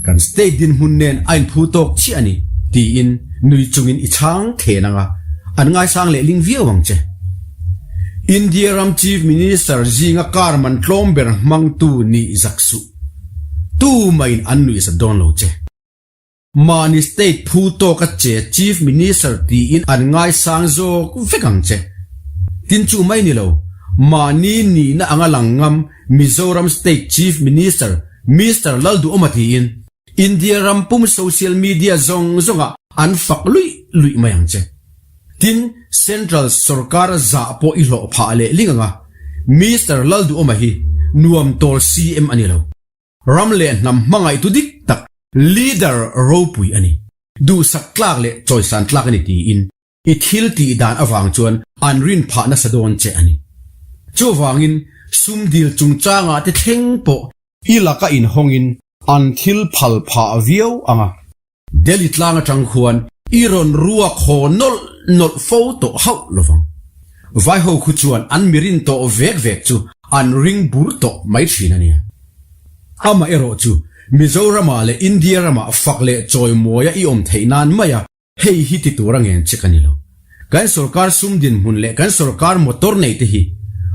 kan state dinhmun nen a inphu tawk chiah a ni tiin nui chungin i chhang thlen ang a, an ngaisang leh ling viau ang che. India ram Chief Minister zinga car man tlawm ber hmangtu nih zak suh. Tumahin an nuih zat dawn lo che. Mahni state phu tawka che Chief Minister tiin an ngaisang zawk vek ang che. Tin chu mai ni lo, mahni nihna anga lang ngam Mizoram State Chief Minister Mister Lalduhawma tiin India ram pum social media zawng zawngah an fak luih luih mai ang che. Tin, Central sorkar zah pawh i hlawh phah leh ling ang a, Mister Lalduhawma hi nuam tawl CM a ni lo. Ram leh hnam hmangaihtu dik tak leader ropui a ni. Duhsak tlak leh chawisan tlak a ni tiin i thil tih dan avang chuan an rin phah nasa dawn che a ni. Chuvangin sum dil chungchangah te thleng pawh i laka inhawngin an thil phal phah viau ang a. Delhi tlang atang khuan i rawn ruak haw nawlh nawlh fo tawh hauh lovang. Vaiho khu chuan an mirin tawh vek vek chu an ring bur tawh mai thin a nia. Amaherawh chu Mizoramah leh India ramah fak leh chawimawi a i awm theih nan mai a, hei hi ti tur a ngen che ka ni lo. Kan sorkar sum dinhmun leh kan sorkar motor nei te hi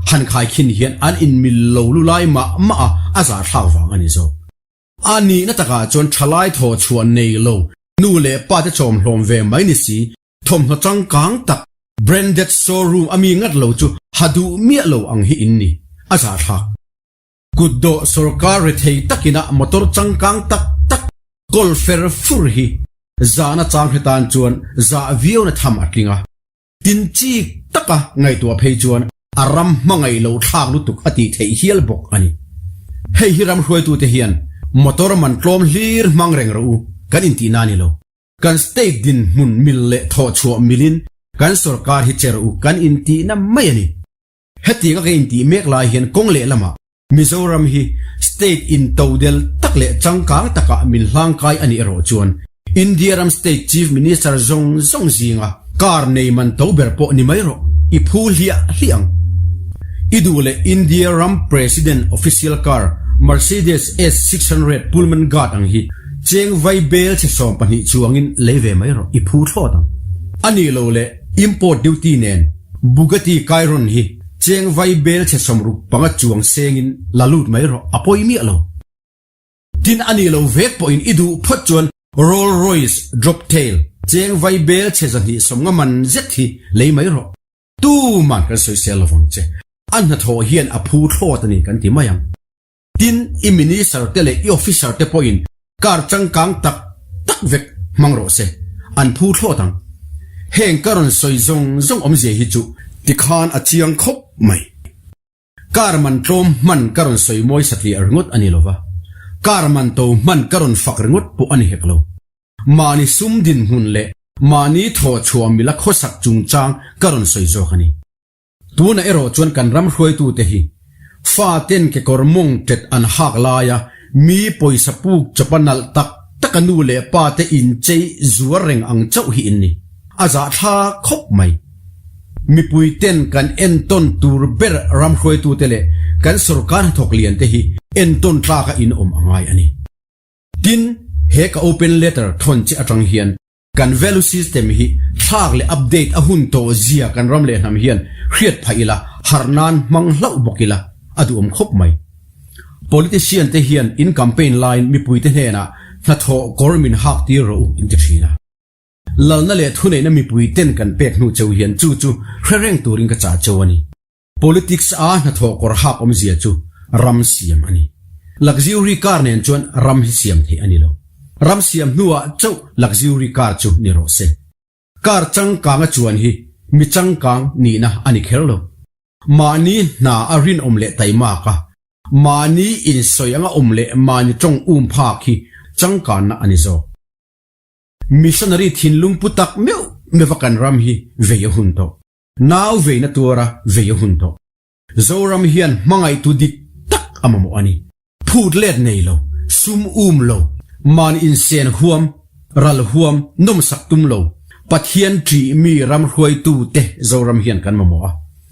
han khaikhin hian an inmil lo lulai mah mah a, a zahthlak vang a ni zawk. A nihna takah chuan thalai thaw chhuah nei lo, nu leh pa te chawmhlawm ve mai ni si, thawmhnaw changkang tak, branded showroom a mi ngat lo chu ha duh miah lo ang hi in ni, a zahthlak. Kutdawh sorkar rethei takina motor changkang tak tak kawl fer fur hi zahna chang hre tan chuan zah viauna tham a tling a. Tin chik taka ngaihtuah phei chuan a ram hmangaih loh thlak lutuk a tih theih hial bawk a ni. Hei hi ram hruaitute hian motor man tlawm hlir hmang reng rawh u kan intihna a ni lo. Kan state dinhmun mil leh thawhchhuah milin kan sorkar hi che rawh u kan intihna mai a ni. Hetiang a ka intih mek lai hian kawng lehlamah Mizoram hi state intodel tak leh changkang takah min hlangkai a nih erawh chuan India ram state chief minister zawng zawng zinga car nei man to ber pawh ni mai rawh, i phu hliah hliah ang. I duh leh India ram president official car Mercedes S 600 Pullman Guard ang hi cheng vai bel chhe 12 chuangin lei ve mai rawh, i phu thlawt ang. A nih loh leh import duty nen Bugatti Chiron hi cheng vai bel chhe 65 chuang sengin la lut mai rawh, a pawi miah lo. Tin a nih lo vek pawhin i duh phawt chuan Roll Royce Droptail cheng vai bel chhe 250 man zet hi lei mai rawh. Tuman kan sawisel lovang che, a hnathawh hian a phu thlawt a ni kan ti mai ang. Tin, i minister te leh i officer te pawhin car changkang tak tak vek hmang rawh se, an phu thlawt ang. Heng ka rawn sawi zawng zawng awmzia hi chu tikhan a chiang khawp mai. Car man tlawm hman ka rawn sawi mawi satliah ringawt a ni lova, car man to hman ka rawn fak ringawt pawh a ni hek lo. Mahni sum dinhmun leh mahni thawhchhuah mila khawsak chungchang ka rawn sawi zawk a ni. Tunah erawh chuan kan ram hruaitute hi faten kekawr mawng tet an hak laia mi pawisa puk chawpa nalh tak taka nu leh pa te inchei zuar reng ang chauh hi in ni. A zahthlak khawp mai. Mipui ten kan entawn tur ber ram hruaitute leh kan sorkar hnathawk lian te hi entawn tlaka in awm a ngai a ni. Tin, he ka open letter thawn che atang hian Kan value system hi thlak leh update a hun tawh zia kan ram leh hnam hian hriat phah ila, harh nan hmang hlauh bawk ila a duhawm khawp mai. Politician te hian in campaign laiin mipuite hnenah hnathawh kawr min hak tir rawh u in ti thin a. Lalna leh thuneihna mipui ten kan pek hnu cheu hian chu chu hre reng turin ka chah cheu a ni. Politics a hnathawh kawr hak awmzia chu ram siam a ni. Luxury car nen chuan ram hi siam theih a ni lo. Ram siam hnuah chauh luxury car chu ni rawh se. Car changkang a chuan hi mi changkang nihna a ni kher lo. Mahni hna a rinawm leh taimak a, mahni insawi anga awm leh mahni tawng um phak hi changkanna a ni zawk. Missionary thinlung pu tak meuh meuh a kan ram hi vei a hun tawh. Nau veina tuara vei a hun tawh. Zoram hian hmangaihtu dik tak a mamawh a ni. Phut let nei lo, sum um lo, man insen huam, ral huam, nawmsak tum lo, Pathian ṭih mi ram hruaitu te Zoram hian kan mamawh a.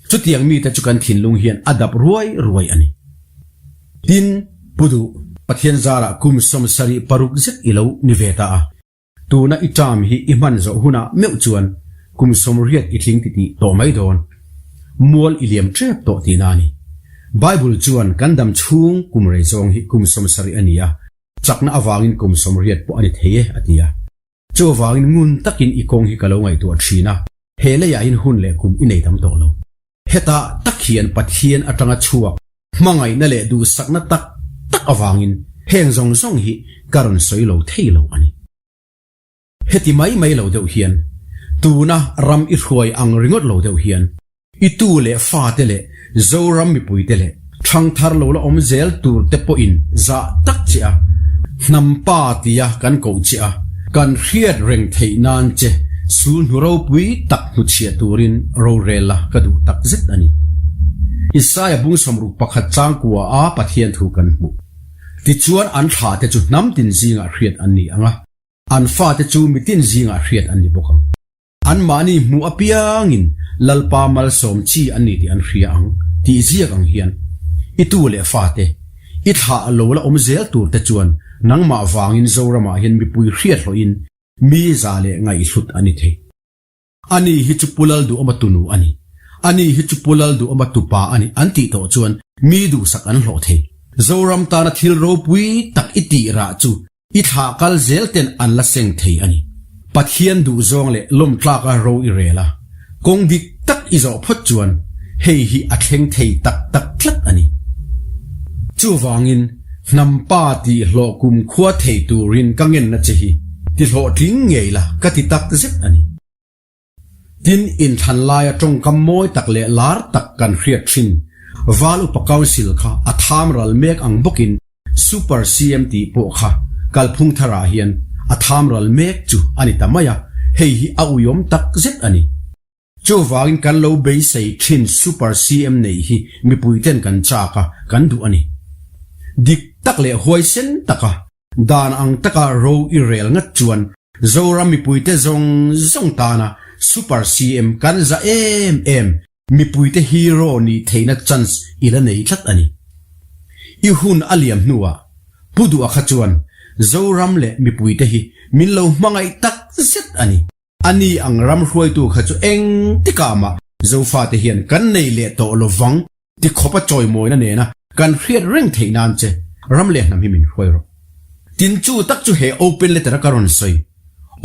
Chutiang mite chu kan thinlung hian a dap ruai ruai a ni. Tin, Pu Duh, Pathian zarah kum 76 zet i lo ni ve ta a. Tuna i term hi i hman zawh hunah meuh chuan kum 80 i tling titih tawh mai dawn. Mual i liam tep tawh tihna a ni. Bible chuan kan dam chhung kum rei zawng hi kum 70 a ni a, chakna avangin kum 80 pawh a ni thei e a ti a. Chuvangin ngun takin i kawng hi ka lo ngaihtuah thin a, he leiah hian hun leh kum i nei tam tawh lo. Hetah tak hian Pathian atanga chhuak hmangaihna leh duhsakna tak tak avangin heng zawng zawng hi ka rawn sawi lo thei lo a ni. Heti mai mai lo deuh hian, tuna ram i hruai ang ringawt lo deuh hian, i tu leh fate leh Zoram mipuite leh thangthar lo la awm zel tur te pawhin zah tak che a, hnam pa tia kan koh che a, kan hriat reng theih nan che sul hnu ropui tak hnuchhiah turin rorel la ka duh tak zet a ni. Isaia bung 61 chang kua a Pathian thu kan hmuh. Tichuan an thla te chu hnam tin zingah hriat an ni ang a, an fate chu mitin zingah hriat an ni bawk ang. Anmahni hmuh apiangin Lalpa malsawm chi an ni tih an hria ang tih ziak ang hian i tu leh fate, i thlah lo la awm zel tur te chuan nangmah vangin Zoramah hian mipui hriat hlawhin mi za leh ngaihhlut a ni thei. Ani hi chu Pu Lalduhawma tunu a ni, ani hi chu Pu Lalduhawma tupa a ni an tih tawh chuan mi duhsak an hlawh thei. Zoram tana thil ropui tak i tih rah chu I thlah kal zel ten an la seng thei a ni. Pathian duhzawng leh lawmtlaka ro i rel a, kawng dik tak i zawh phawt chuan hei hi a thleng thei tak tak tlat a ni. Chuvangin, hnam pa tih hlawh kum khua thei turin ka ngenna che hi ti hlawhtling ngei la ka ti tak zet a ni. Tin, inthlan laia tawngkam mawi tak leh lar tak kan hriat thin Val Upa Council kha a tham ral mek ang bawkin Super CM tih pawh kha kalphung tharah hian a tham ral mek chu a ni ta mai a, hei hi a uiawm tak zet a ni. Chuvangin kan lo beisei thin Super CM neih hi mipuiten kan chak a, kan duh a ni. Dik tak leh huaisen taka Dan ang taka ro i rel ngat chuan Zoram mipuite zawng zawng tana Super CM kan za em em mipuite hero nih theihna chance i la nei tlat a ni. I hun a liam hnuah Pu Duha kha chuan Zoram leh mipuite hi min lo hmangaih tak zet a ni. Ani ang ram hruaitu kha chu eng tikah mah Zofate hian kan nei leh tawh lovang Ti khawp a chawimawina nena kan hriat reng theih nan che ram leh hnam hi min hruai rawh. Tin chu tak chu he open letter a ka rawn sawi,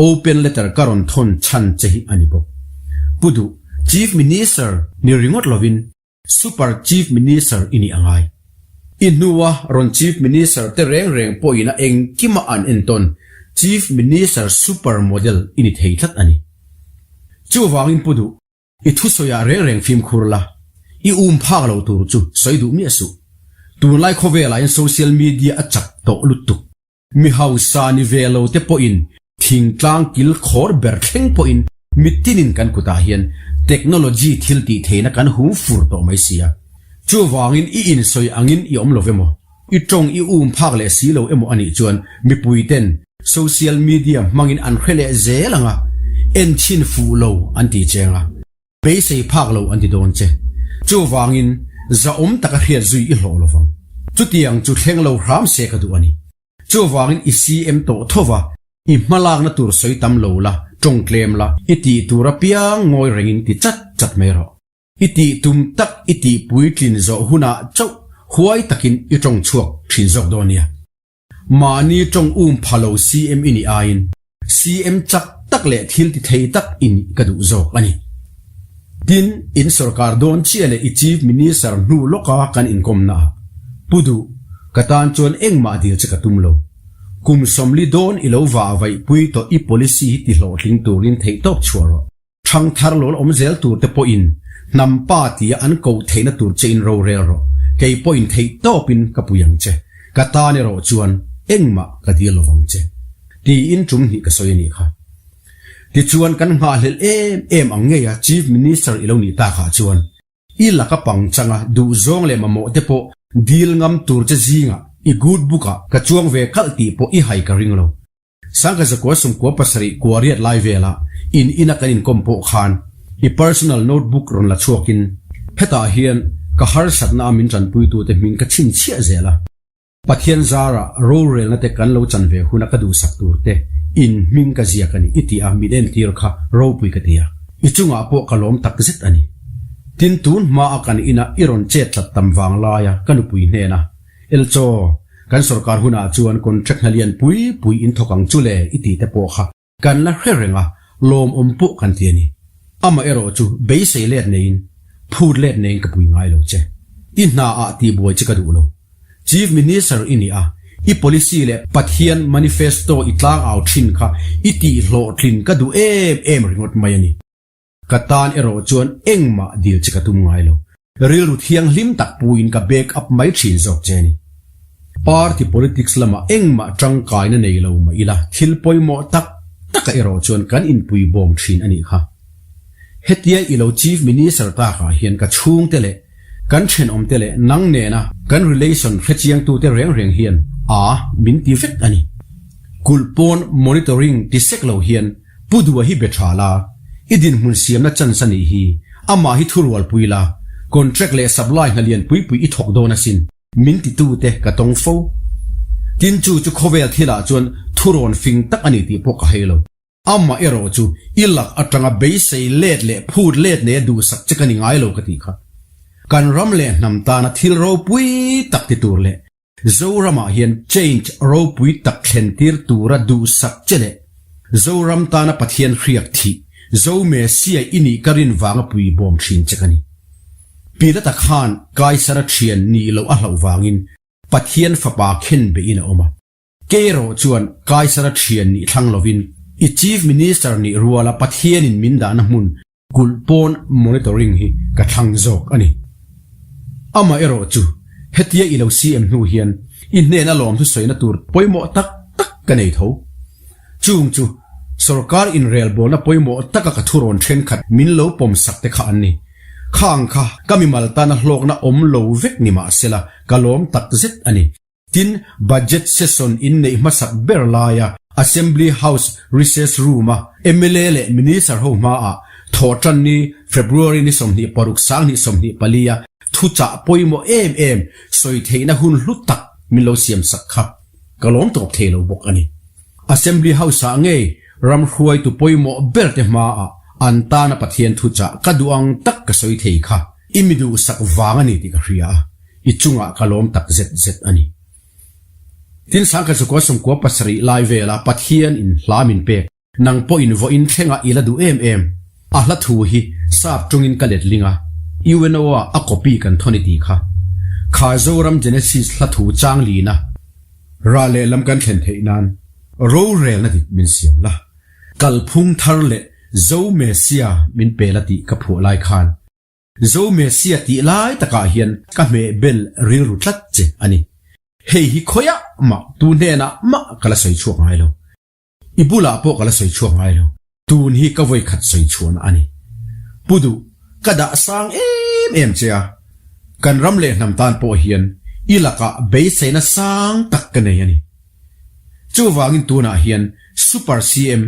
open letter ka rawn thawn chhan che hi a ni bawk. Pu Duh, Chief Minister ni ringawt lovin Super Chief Minister i nih a ngai. I hnua rawn Chief Minister te reng reng pawhin a engkima an entawn Chief Minister Super Model i ni thei tlat a ni. Chuvangin Pu Duh, I thusawiah reng reng fimkhur la, i um phak lo tur chu sawi duh miah suh. Tunlai khawvelah hian social media a chak tawh lutuk. Mi hausa ni ve lo te pawhin thingtlang kil khawr ber thleng pawhin mitinin kan kutah hian technology thil tih theihna kan hum fur tawh mai sia. Chuvangin i insawi angin i awm lo emaw, i tawng i um phak leh si lo emaw anih chuan mipui ten social media hmangin an hre leh zel ang a, en chhin fuh lo an ti cheng a, beisei phak lo an ti dawn che. Chuvangin zahawm taka hriat zui i hlawh lovang. Chutiang chu thleng lo hram se ka duh a ni. Chuvangin i CM tawh tho va, i hmalakna tur sawi tam lo la, tawng tlem la, i tih tur apiang ngawi rengin ti chat chat mai rawh. I tih tum tak i tih puitlin zawh hunah chauh huai takin i tawng chhuak thin zawk dawn nia. Mahni tawng um pha lo CM i nih aiin CM chak tak leh thil ti thei tak i nih ka duh zawk a ni. Tin, in sorkar dawn chiah leh i Chief Minister hnu lawka kan inkawmna ah, Pu Duh, ka tan chuan engmah dil che ka tum lo. Kum 40 dawn i lo vah vaih pui tawh i policy hi ti hlawhtling turin theihtawp chhuah rawh. Thangthar lawl awm zel tur te pawhin hnam pa tia an koh theihna tur che in rorel rawh, kei pawhin theih tawpin ka pui ang che, ka tan erawh chuan engmah ka dil lovang che. Tiin tum hnih ka sawi a nih kha. Tichuan kan nghahhlelh em em ang ngei a Chief Minister i lo nih takah chuan i laka pangchanga duhzawng leh mamawh te pawh dil ngam tur che zingah i good book ah ka chuang ve kalh tih pawh i hai ka ring lo. Sangha zakua sumkua pasarih kua riat lai velah in ina kan inkawm pawh khan i personal notebook rawn la chhuakin hetah hian ka harsatna a min tanpuitute hming ka chhinchhiah zel a. Pathian zara rorelna te kan lo chan ve huna ka duhsak tur te in hming ka ziak a ni i tih a min entir kha ropui ka ti a, i chungah pawh ka lawm tak zet a ni. Tin tun hmaa kan ina i rawn chet tlat tam vang laia ka nupui hnena Elchaw, kan sorkar hunah chuan contract hna lian pui pui in thawk ang chu le i tih te pawh kha kan la hre reng a, lawmawm pawh kan ti a ni. Amah erawh chu beisei let neiin, phut let neiin ka pui ngai lo che. I hna ah tihbuai che ka duh lo. Chief Minister i ni a, i policy leh Pathian manifesto i tlangau thin kha i tihhlawhtlin ka duh em em ringawt mai a ni. Ka tan erawh chuan engmah dil che ka tum ngai lo. Rilru thianghlim tak puiin ka back up mai thin zawk che a ni. Party politics lamah engmah tangkaina nei lo mah ila thil pawimawh tak takah erawh chuan kan inpui bawm thin a nih kha. Hetia i lo Chief Minister takah hian ka chhungte leh kan thenawmte leh nang nena kan relation hrechiangtute reng reng hian a min ti vek a ni. Kulh pawn monitoring ti sek lo hian Pu Dua hi be tha la, I dinhmun siamna chance a nih hi. Amah hi thurualpui la, contract leh supply hna lian pui pui i thawk dawn asin. Min titute ka tawng fo. Tin chu chu khawvel thilah chuan thurawn fing tak a ni tih pawh ka hei lo. Amah erawh chu i lak atanga beisei let leh phut let neia duhsak che ka ni ngai lo ka tih kha. Kan ram leh hnam tana thil ropui tak ti tur leh Zoramah hian change ropui tak thlen tir tura duhsak che leh Zoram tana Pathian hriak thih Zo Messiah i nih ka rin vanga pui bawm thin che ka ni. Pilata khan Kaisara thian nih loh a hlauh vangin Pathian fapa khen behin a awm a. Kei erawh chuan Kaisara thian nih thlang lovin i Chief Minister nih ruala Pathianin min dahna hmun kulh pawn monitoring hi ka thlang zawk a ni. Amah erawh chu hetia i lo CM hnu hian i hnena lawmthu sawina tur pawimawh tak tak ka nei tho. Chung chu sorkar inrelbawlna pawimawh taka ka thurawn thenkhat min lo pawmsak te kha an ni. Khang kha ka mimal tana hlawkna awm lo vek ni mahsela ka lawm takzet a ni. Tin, Budget Session inneih hmasak ber laia Assembly House Recess Room-a mla leh Minister ho hmaah Thawhtanni, February ni 26 2024 a thuchah pawimawh em em sawi theihna hun hlu tak min lo siamsak kha ka lawm tawp thei lo bawk a ni. Assembly House-ah ngei ram hruaitu pawimawh berte hmaah an tana Pathian thuchah ka duh ang tak ka sawi thei kha i mi duhsak vang a ni tih ka hria a. I chungah ka lawm tak zet zet a ni. Tin, Sangkhat Sukua Sawmkua pasarih lai vela Pathian in hla min pek, nang pawhin vawiin thlenga i la duh em em. A hla thu hi sap tungin ka let ling a, UNO ah a copy kan thawn i ti kha. Kha Zoram Genesis hla thu chang lina rah leh lam kan thlen theih nan rorelna dik min siam la, kalphung thar leh Zo Messia min pe la tih ka phuah lai khan Zo Messia tih lai takah hian ka hmeh bel rilru tlat che a ni. Hei hi khawiah mah tu hnenah mah ka la sawi chhuak ngai lo. I bulah pawh ka la sawi chhuak ngai lo. Tun hi ka vawikhat sawi chhuahna a ni. Pu Duh, ka dah sang em em che a. Kan ram leh hnam tan pawh hian i lakah beiseina sang tak ka nei a ni. Chuvangin tunah hian Super CM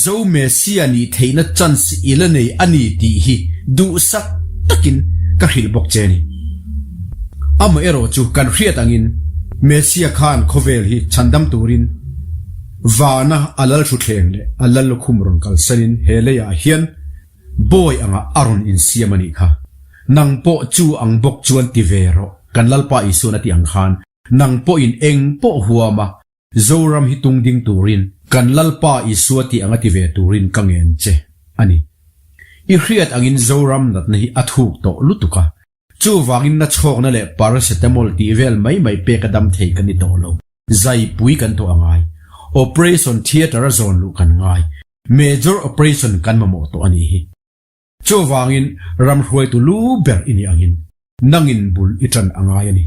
Zo Messia nih theihna chance i la nei a ni tih hi duhsak takin ka hrilh bawk che a ni. Amaherawh chu kan hriat angin Messia khan khawvel hi chhandam turin vana a lal thuthleng leh a lal lukhum rawn kalsanin he leiah hian bawi angah a rawn insiam a nih kha. Nang pawh chu ang bawk chuan ti ve rawh kan Lalpa Isuan a tih ang khan Nang pawhin eng pawh huam a, Zoram hi tung ding turin kan Lalpa Isua tih anga ti ve turin ka ngen che a ni. I hriat angin Zoram natna hi a thuk tawh lutuk a, chuvangin na chhawkna leh paracetamol tih vel mai mai pek a dam thei ka ni tawh lo. Zaipui kan tawh a ngai. Operation theatre a zawn luh kan ngai. Major operation kan mamawh tawh a nih hi. Chuvangin ram hruaitu lu ber i nih angin nangin bul i ṭan a ngai a ni.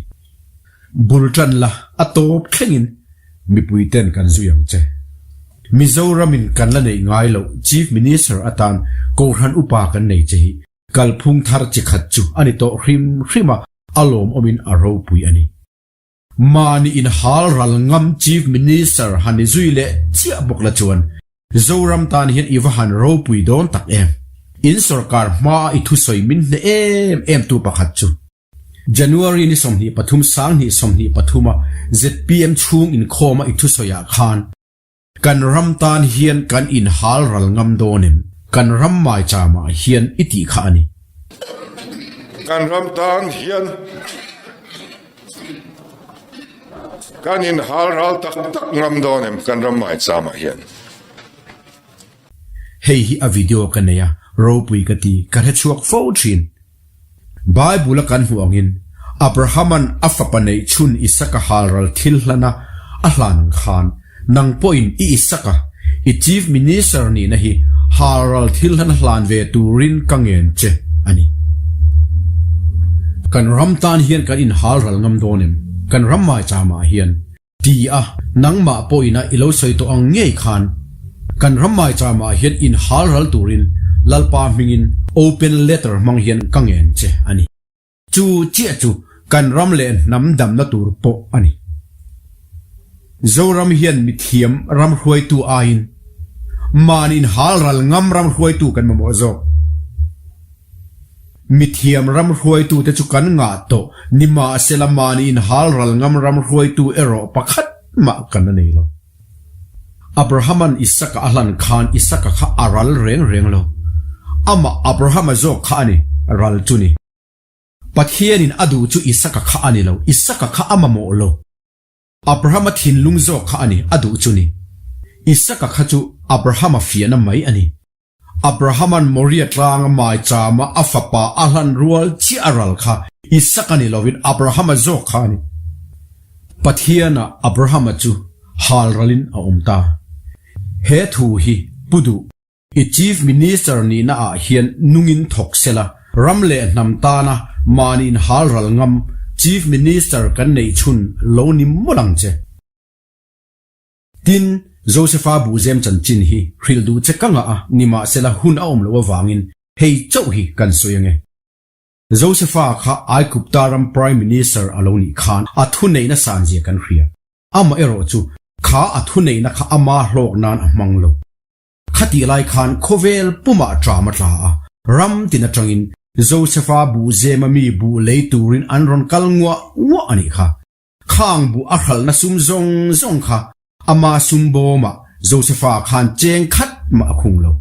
Bul ṭan la a tawp thlengin mipuiten kan zui ang che. Mizoramin kan la neih ngai loh Chief Minister atan Kohhran upa kan nei che hi kalphung thar chi khat chu a ni tawh hrim hrim a, a lawmawmin a ropui a ni. Mahni inhal ral ngam Chief Minister han ni zui leh chiah bawk la chuan Zoram tan hian i va han ropui dawn tak em? In sorkar hmaa i thusawi min hneh em em tu pakhat chu January ni 23 2023 a zpm chhung inkhawma i thusawiah khan Kan ram tan hian kan inhal ral ngam dawn em? Kan ram maicham ah hian i tih kha a ni. Kan ram tan hian kan inhal ral tak tak ngam dawn em? Kan ram maicham ah hian. Hei hi a video ka nei a, ropui ka ti, ka hrechhuak fo thin. Bible-a kan hmuh angin, Abraham-a'n a fapa neih chhun Isaka halral thil hlana a hlan ang khan, nang pawhin i Isaka, i Chief Minister nihna hi halral thil hlana hlan ve turin ka ngen che a ni. Kan ram tan hian kan inhalral ngam dawn em? Kan ram maicham-ah hian Ti a, nangmah pawhin a i lo sawi tawh ang ngei khan kan ram maicham ah hian in hal ral turin Lalpa hmingin open letter hmang hian ka ngen che a ni. Chu chiah chu kan ram leh hnam damna tur pawh a ni. Zoram hian mithiam ram hruaitu aiin. Mahni inhalral ngam ram hruaitu kan mamawh zawk. Mithiam ram hruaitute chu kan ngah tawh nimahsela mahni inhalral ngam ram hruaitu erawh pakhat mah kan la nei lo. Abrahama'n Isaka a hlan khan Isaka kha a ral reng reng lo. Amah Abrahama zawk kha a ni, ral chu ni. Pathianin a duh chu Isaka kha a ni lo, Isaka kha a mamawh lo. Abrahama thinlung zawk kha a ni, a duh chu ni. Isaka kha chu Abrahama fiahna mai a ni. Abrahama'n Moria tlanga maichama a fapa a hlan rual chiah a ral kha Isaka ni lovin Abrahama zawk kha a ni. Pathiana Abrahama chu hal ralin a awm ta. He thu hi pu duh. I Chief Minister nihna ah hian nungin thawk sela, ram leh hnam tana mahni inhal ral ngam Chief Minister kan neih chhun lo ni mawlh ang che. Tin, Josepha buhzem chanchin hi hrilh duh che ka ngah a, nimahsela hun a awm loh avangin hei chauh hi kan sawi ange. Josepha kha Aigupta ram Prime Minister a lo nih khan a thuneihna sanzia kan hria. Amaherawh chu kha a thuneihna kha ama hlawk nan a hmang lo. Khatih lai khan khawvel pumah ṭam a tla a, ram tin aṭangin Josepha buhzema mi buh lei turin an rawn kal nguah nguah a nih kha. Khang buh a hralhna sum zawng zawng kha ama sum bawmah Josepha khan cheng khat mah a khung lo.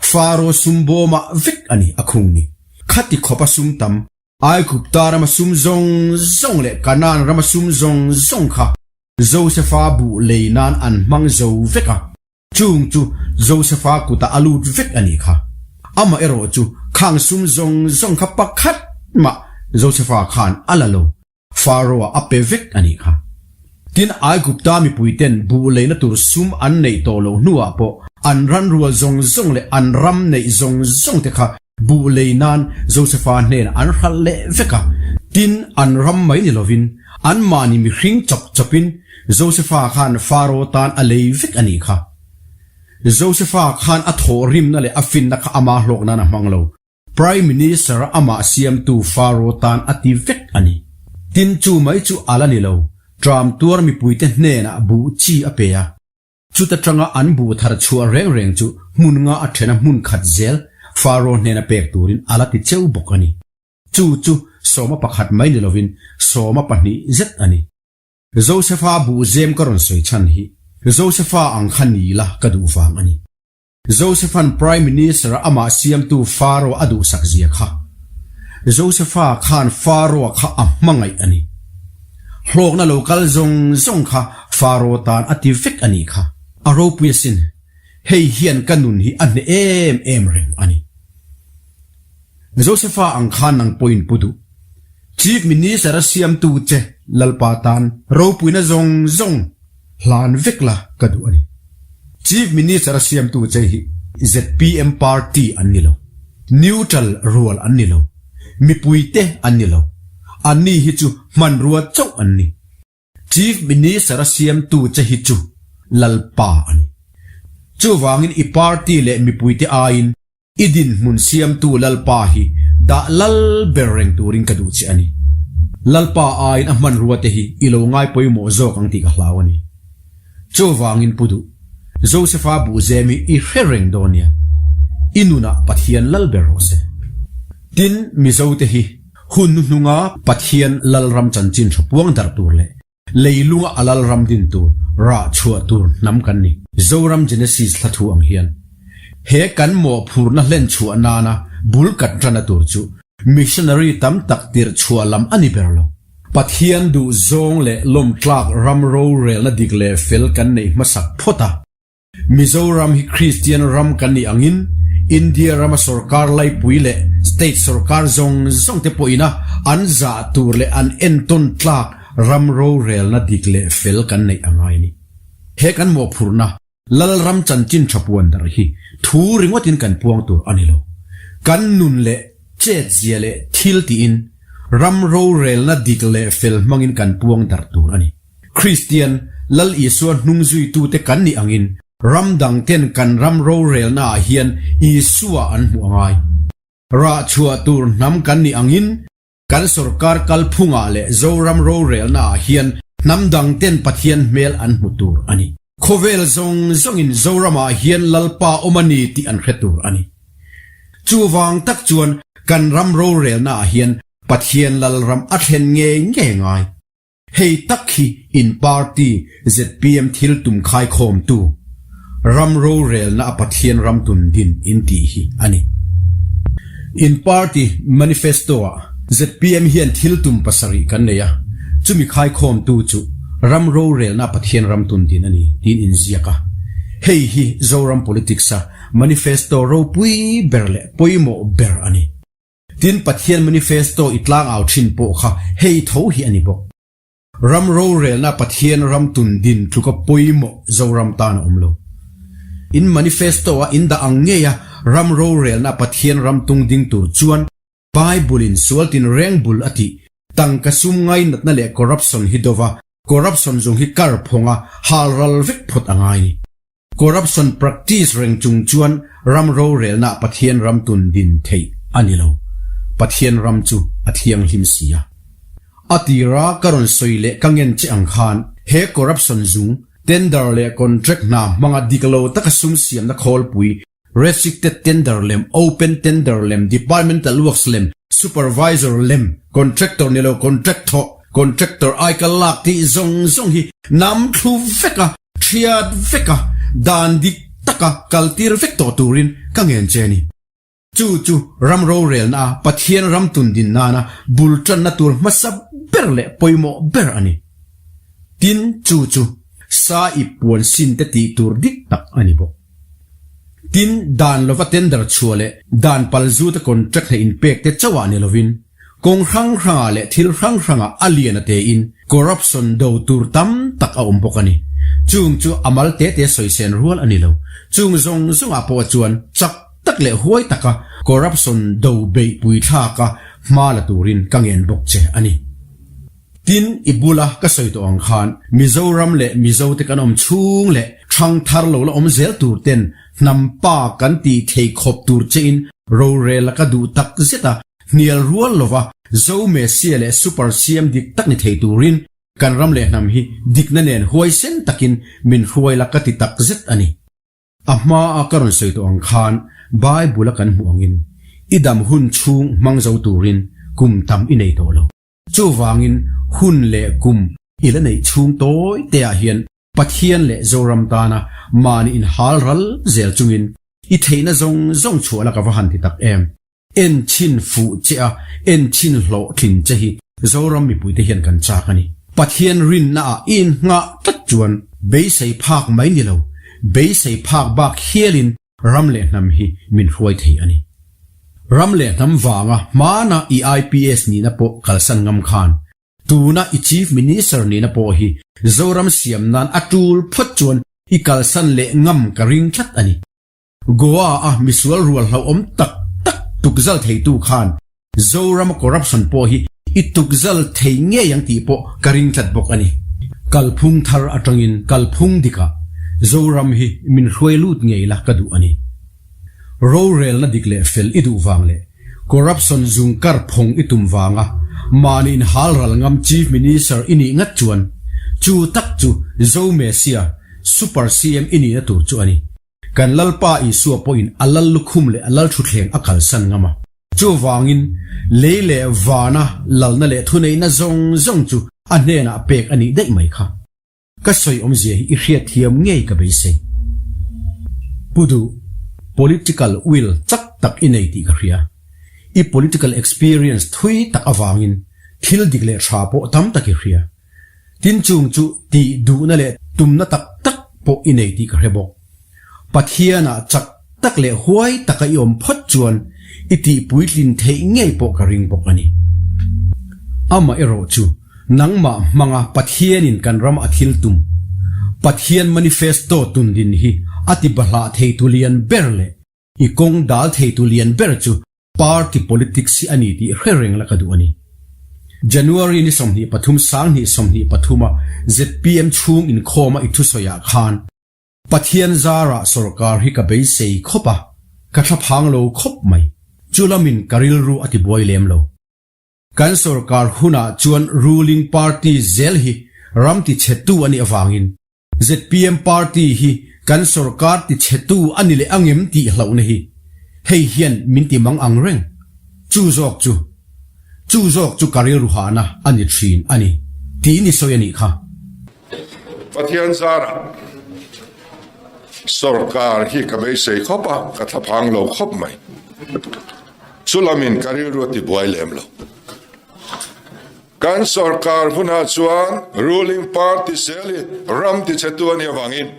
Faro sum bawmah vek a ni a khung ni. Khati khawpa sum tam, Aigupta rama sum zawng zawng leh Kanaan rama sum zawng zawng kha Josepha buh lei nan an hmang zo vek a. Chung chu Josepha kutah a lut vek a nih kha. Amah erawh chu khang sum zawng zawng kha pakhat mah Josepha khan a la lo, Pharaoh-a a pe vek a nih kha. Tin, Aigupta mipuiten buh leina tur sum an neih tawh loh hnuah pawh an ranrual zawng zawng leh an ram neih zawng zawng te kha buh lei nan Josepha hnenah an hralh leh vek a. Tin, an ram mai ni lovin anmahni mihring chawp chawpin Josepha khan Pharaoh tan a lei vek a nih kha. Josepha khan a thawhrimna leh a finna kha ama hlawk nan a hmang lo. Prime Minister amah siamtu Pharaoh tan a ti vek a ni. Tin chu mai chu a la ni lo, Tram tuar mipuite hnenah buh chi a pe a. Chuta tanga an buh thar chhuah reng reng chu hmun nga a thena hmun khat zel Pharaoh hnena pek turin a la ti cheu bawk a ni. Chu chu sawma pakhat mai ni lovin sawma pahnih zet a ni. Josepha buh zem ka rawn sawi chhan hi Josepha ang kha ni la ka duh vang a ni. Josepha'n Prime Minister a amah siamtu Pharaoh a duhsak zia kha. Josepha khan Pharaoh kha a hmangaih a ni. Hlawkna lo kal zawng zawng kha Pharaoh tan a ti vek a nih kha. A ropui asin, hei hian ka nun hi a hneh em em reng a ni. Josepha ang khan nang pawhin pu duh. Chief Minister a siamtu che Lalpa tan ropuina zawng zawng hlan vek la ka duh a ni. Chief Minister a siamtu che hi zpm party an ni lo, neutral rual an ni lo, mipuite an ni lo, anni hi chu hmanrua chauh an ni. Chief Minister a siamtu che hi chu Lalpa a ni. Chuvangin i party leh mipuite aiin I dinhmun siamtu Lalpa hi dah lal ber reng turin ka duh che a ni. Lalpa aiin a hmanrua te hi i lo ngai pawimawh zawk ang tih ka hlau a ni. Chuvangin pu duh, Josepha buhzem hi i hre reng dawn nia. I nunah Pathian lal ber rawh se. Tin, Mizote hi hun hnuhnunga Pathian Lalram chanchin hra puang darh tur leh Leilunga a lal ram din tur, rah chhuah tur hnam kan ni. Zoram Genesis hla thu ang hian, he kan mawhphurhna hlen chhuah nana bul kan tana tur chu missionary tam tak tirh chhuah lam a ni ber lo. Pathian duh zawng leh lawmtlak ram rorelna dik leh fel kan neih hmasak phawt a. Mizoram hi Kristian ram kan nih angin India rama sorkar laipui leh state sorkar zawng zawng te pawhina an zah tur leh an entawn tlak ram rorelna dik leh fel kan neih a ngai a ni. He kan mawhphurhna Lalram chanchin tha puan darh hi thu ringawtin kan puang tur a ni lo. Kan nun leh chetzia leh thil tiin ram rorelna dik leh fel hmangin kan puang darh tur a ni. Kristian, Lal Isua hnungzuitute kan nih angin ram dangten kan ram rorelnaah hian Isua an hmuh a ngai. Rah chhuah tur hnam kan nih angin kan sorkar kalphungah leh Zoram rorelnaah hian hnam dangten Pathian hmel an hmu tur a ni. Khawvel zawng zawngin Zoramah hian Lalpa awm a ni tih an hre tur a ni. Chuvang tak chuan kan ram rorelnaah hian Pathian Lalram a thlen ngei ngei ngai. Hei tak hi in party zpm thil tum khaikhawmtu, ram rorelna a Pathian ram tun din in tih hi a ni. In party manifesto ah zpm hian thil tum pasarih kan nei a, chumi khaikhawmtu chu ram rorelna a Pathian ram tun din a ni tiin in ziak a. Hei hi Zoram politics a manifesto ropui ber leh pawimawh ber a ni. Tin, Pathian manifesto i tlangau thin pawh kha hei tho hi a ni bawk. Ram rorelna Pathian ram tun din tluka pawimawh Zoram tan a awm lo. In manifesto a in dah ang ngeia ram rorelna Pathian ram tung ding tur chuan Bible in sual tin reng bul a tih tangka sum ngainatna leh corruption hi dova corruption zung hi kar phawnga hal ral vek phawt a ngai ni. Corruption practice reng chung chuan ram rorelna Pathian ram tun din theih a ni lo. Pathian ram chu a thianghlim si a. A tira ka rawn sawi leh ka ngen che ang khan he corruption zung, tender leh contract hna hmanga dik lo taka sum siamna khawlpui Restricted tender lem, open tender lem, departmental works lem, supervisor lem, contractor ni lo contract thawh, contractor aikal lak tih zawng zawng hi nam thlu vek a, thiat vek a, dan dik taka kaltir vek tawh turin ka ngen che a ni. Chu chu ram rorelna a Pathian ram tun din nana bul tanna tur hmasa ber leh pawimawh ber a ni. Tin, chu chu sa ip puan sin te tih tur dik tak a ni bawk. Tin, dan lova tender chhuah leh dan palzute contract hna inpek te chauhah ni lovin, kawng hrang hrangah leh thil hrang hrangah a lian a tein corruption do tur tam tak a awm bawk a ni. Chung chu a mal te te sawisen rual a ni lo. Chung zawng zawngah pawh chuan chak tak leh huai taka corruption do beihpui thlaka hma la turin ka ngen bawk che a ni. Tin, i bula ka sawi tawh ang khan Mizoram leh Mizote kan awm chhung leh ṭhang thar lo la awm zel tur ten hnam pa kan tih thei khawp tur chein rorel a ka duh tak zet a, hnial rual lova Zo Messiah leh Super CM dik tak ni thei turin kan ram leh hnam hi dikna nen huaisen takin min hruai la ka ti tak zet a ni. A hmaa ka rawn sawi tawh ang khan Bible a kan hmuh angin i dam hun chhung hmang zo turin kum tam i nei tawh lo. Chuvangin hun leh kum i la neih chhung tawi te ah hian Pathian leh Zoram tana mahni inhal ral zel chungin i theihna zawng zawng chhuah la ka va han ti tak em. En chhin fuh che a, en chhin hlawhtlin che hi Zoram mipuite hian kan chak a ni. Pathian rinna ah i inngah tlat chuan beisei phak mai ni lo, beisei phak bak hialin Ram leh hnam hi min hruai thei a ni. Ram leh hnam vanga hmana i IPS nihna pawh kalsan ngam khan, tuna i Chief Minister nihna pawh hi Zoram siam nan a tul phawt chuan i kalsan leh ngam ka ring tlat a ni. Goa a misual rual hlauhawm tak tak tukzal theitu khan Zorama corruption pawh hi i tukzal thei ngei ang tih pawh ka ring tlat bawk a ni. Kalphung thar atangin kalphung dikah Zoram hi min hruai lut ngei la ka duh a ni. Rorelna dik leh fel i duh vang leh corruption zung kar phawng i tum vanga mahni inhal ral ngam Chief Minister i nih ngat chuan chu tak chu Zo Messiah Super CM i nihna tur chu a ni. Kan Lalpa Isua pawhin a lal lukhum leh a lal thutthleng a kalsan ngam a. Chuvangin, lei leh vana lalna leh thuneihna zawng zawng chu a hnenah pek a nih daih mai kha. Ka sawi awmzia hi i hriatthiam ngei ka beisei. Pu Duh, political will chak tak i nei tih ka hria. I political experience thui tak avangin thil dik leh tha pawh tam tak i hria. Tin chung chu tih duhna leh tumna tak tak pawh i nei tih ka hre bawk. Pathianah chak tak leh huai taka i awm phawt chuan i tih puitlin theih ngei pawh ka ring bawk a ni. Amah erawh chu nangmah hmanga Pathianin kan ram a thil tum, Pathian manifesto tundin hi a ti bahlah theitu lian ber leh i kawng dal theitu lian ber chu Party politics hi a ni tih hre reng la ka duh a ni. January ni 23 2023 a zpm chhung inkhawma i thusawiah khan Pathian zarah sorkar hi ka beisei khawp a, ka thlaphang lo khawp mai. Chu lamin ka rilru a tibuai lem lo. Kan sorkar hunah chuan ruling party zel hi ram tichhetu a nih avangin. Zpm party hi kan sorkar tichhetu a ni leh angem tih hlauhna hi hei hian min ti mang ang reng. Chu zawk chu chu zawk chu ka rilru hahna a ni thin a ni tiin i sawi a nih kha. Pathian zarah sorkar hi ka beisei khawp a, ka thlaphang lo khawp mai. Chu lamin ka rilru a tibuai lem lo. Kan sorkar hunah chuan ruling party zel hi ram tichhetu a nih avangin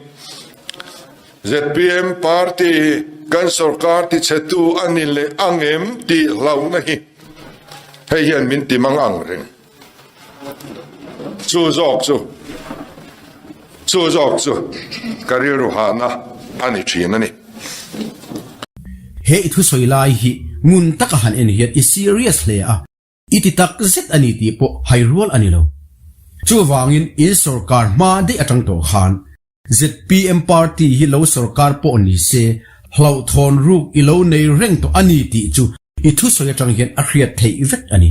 zpm party hi kan sorkar tichhetu a ni leh ang em tih hlauhna hi hei hian min ti mang ang reng. Chu zawk chu chu zawk chu ka rilru hahna a ni thin a ni. He i thusawi lai hi ngun taka han en hian i serious hle a. I ti tak zet a ni tih pawh hai rual a ni lo. Chuvangin in sorkar hma daih atang tawh khan zpm party hi lo sorkar pawh ni se hlauhthawn ruk i lo nei reng tawh a ni tih chu i thusawi atang hian a hriat theih vek a ni.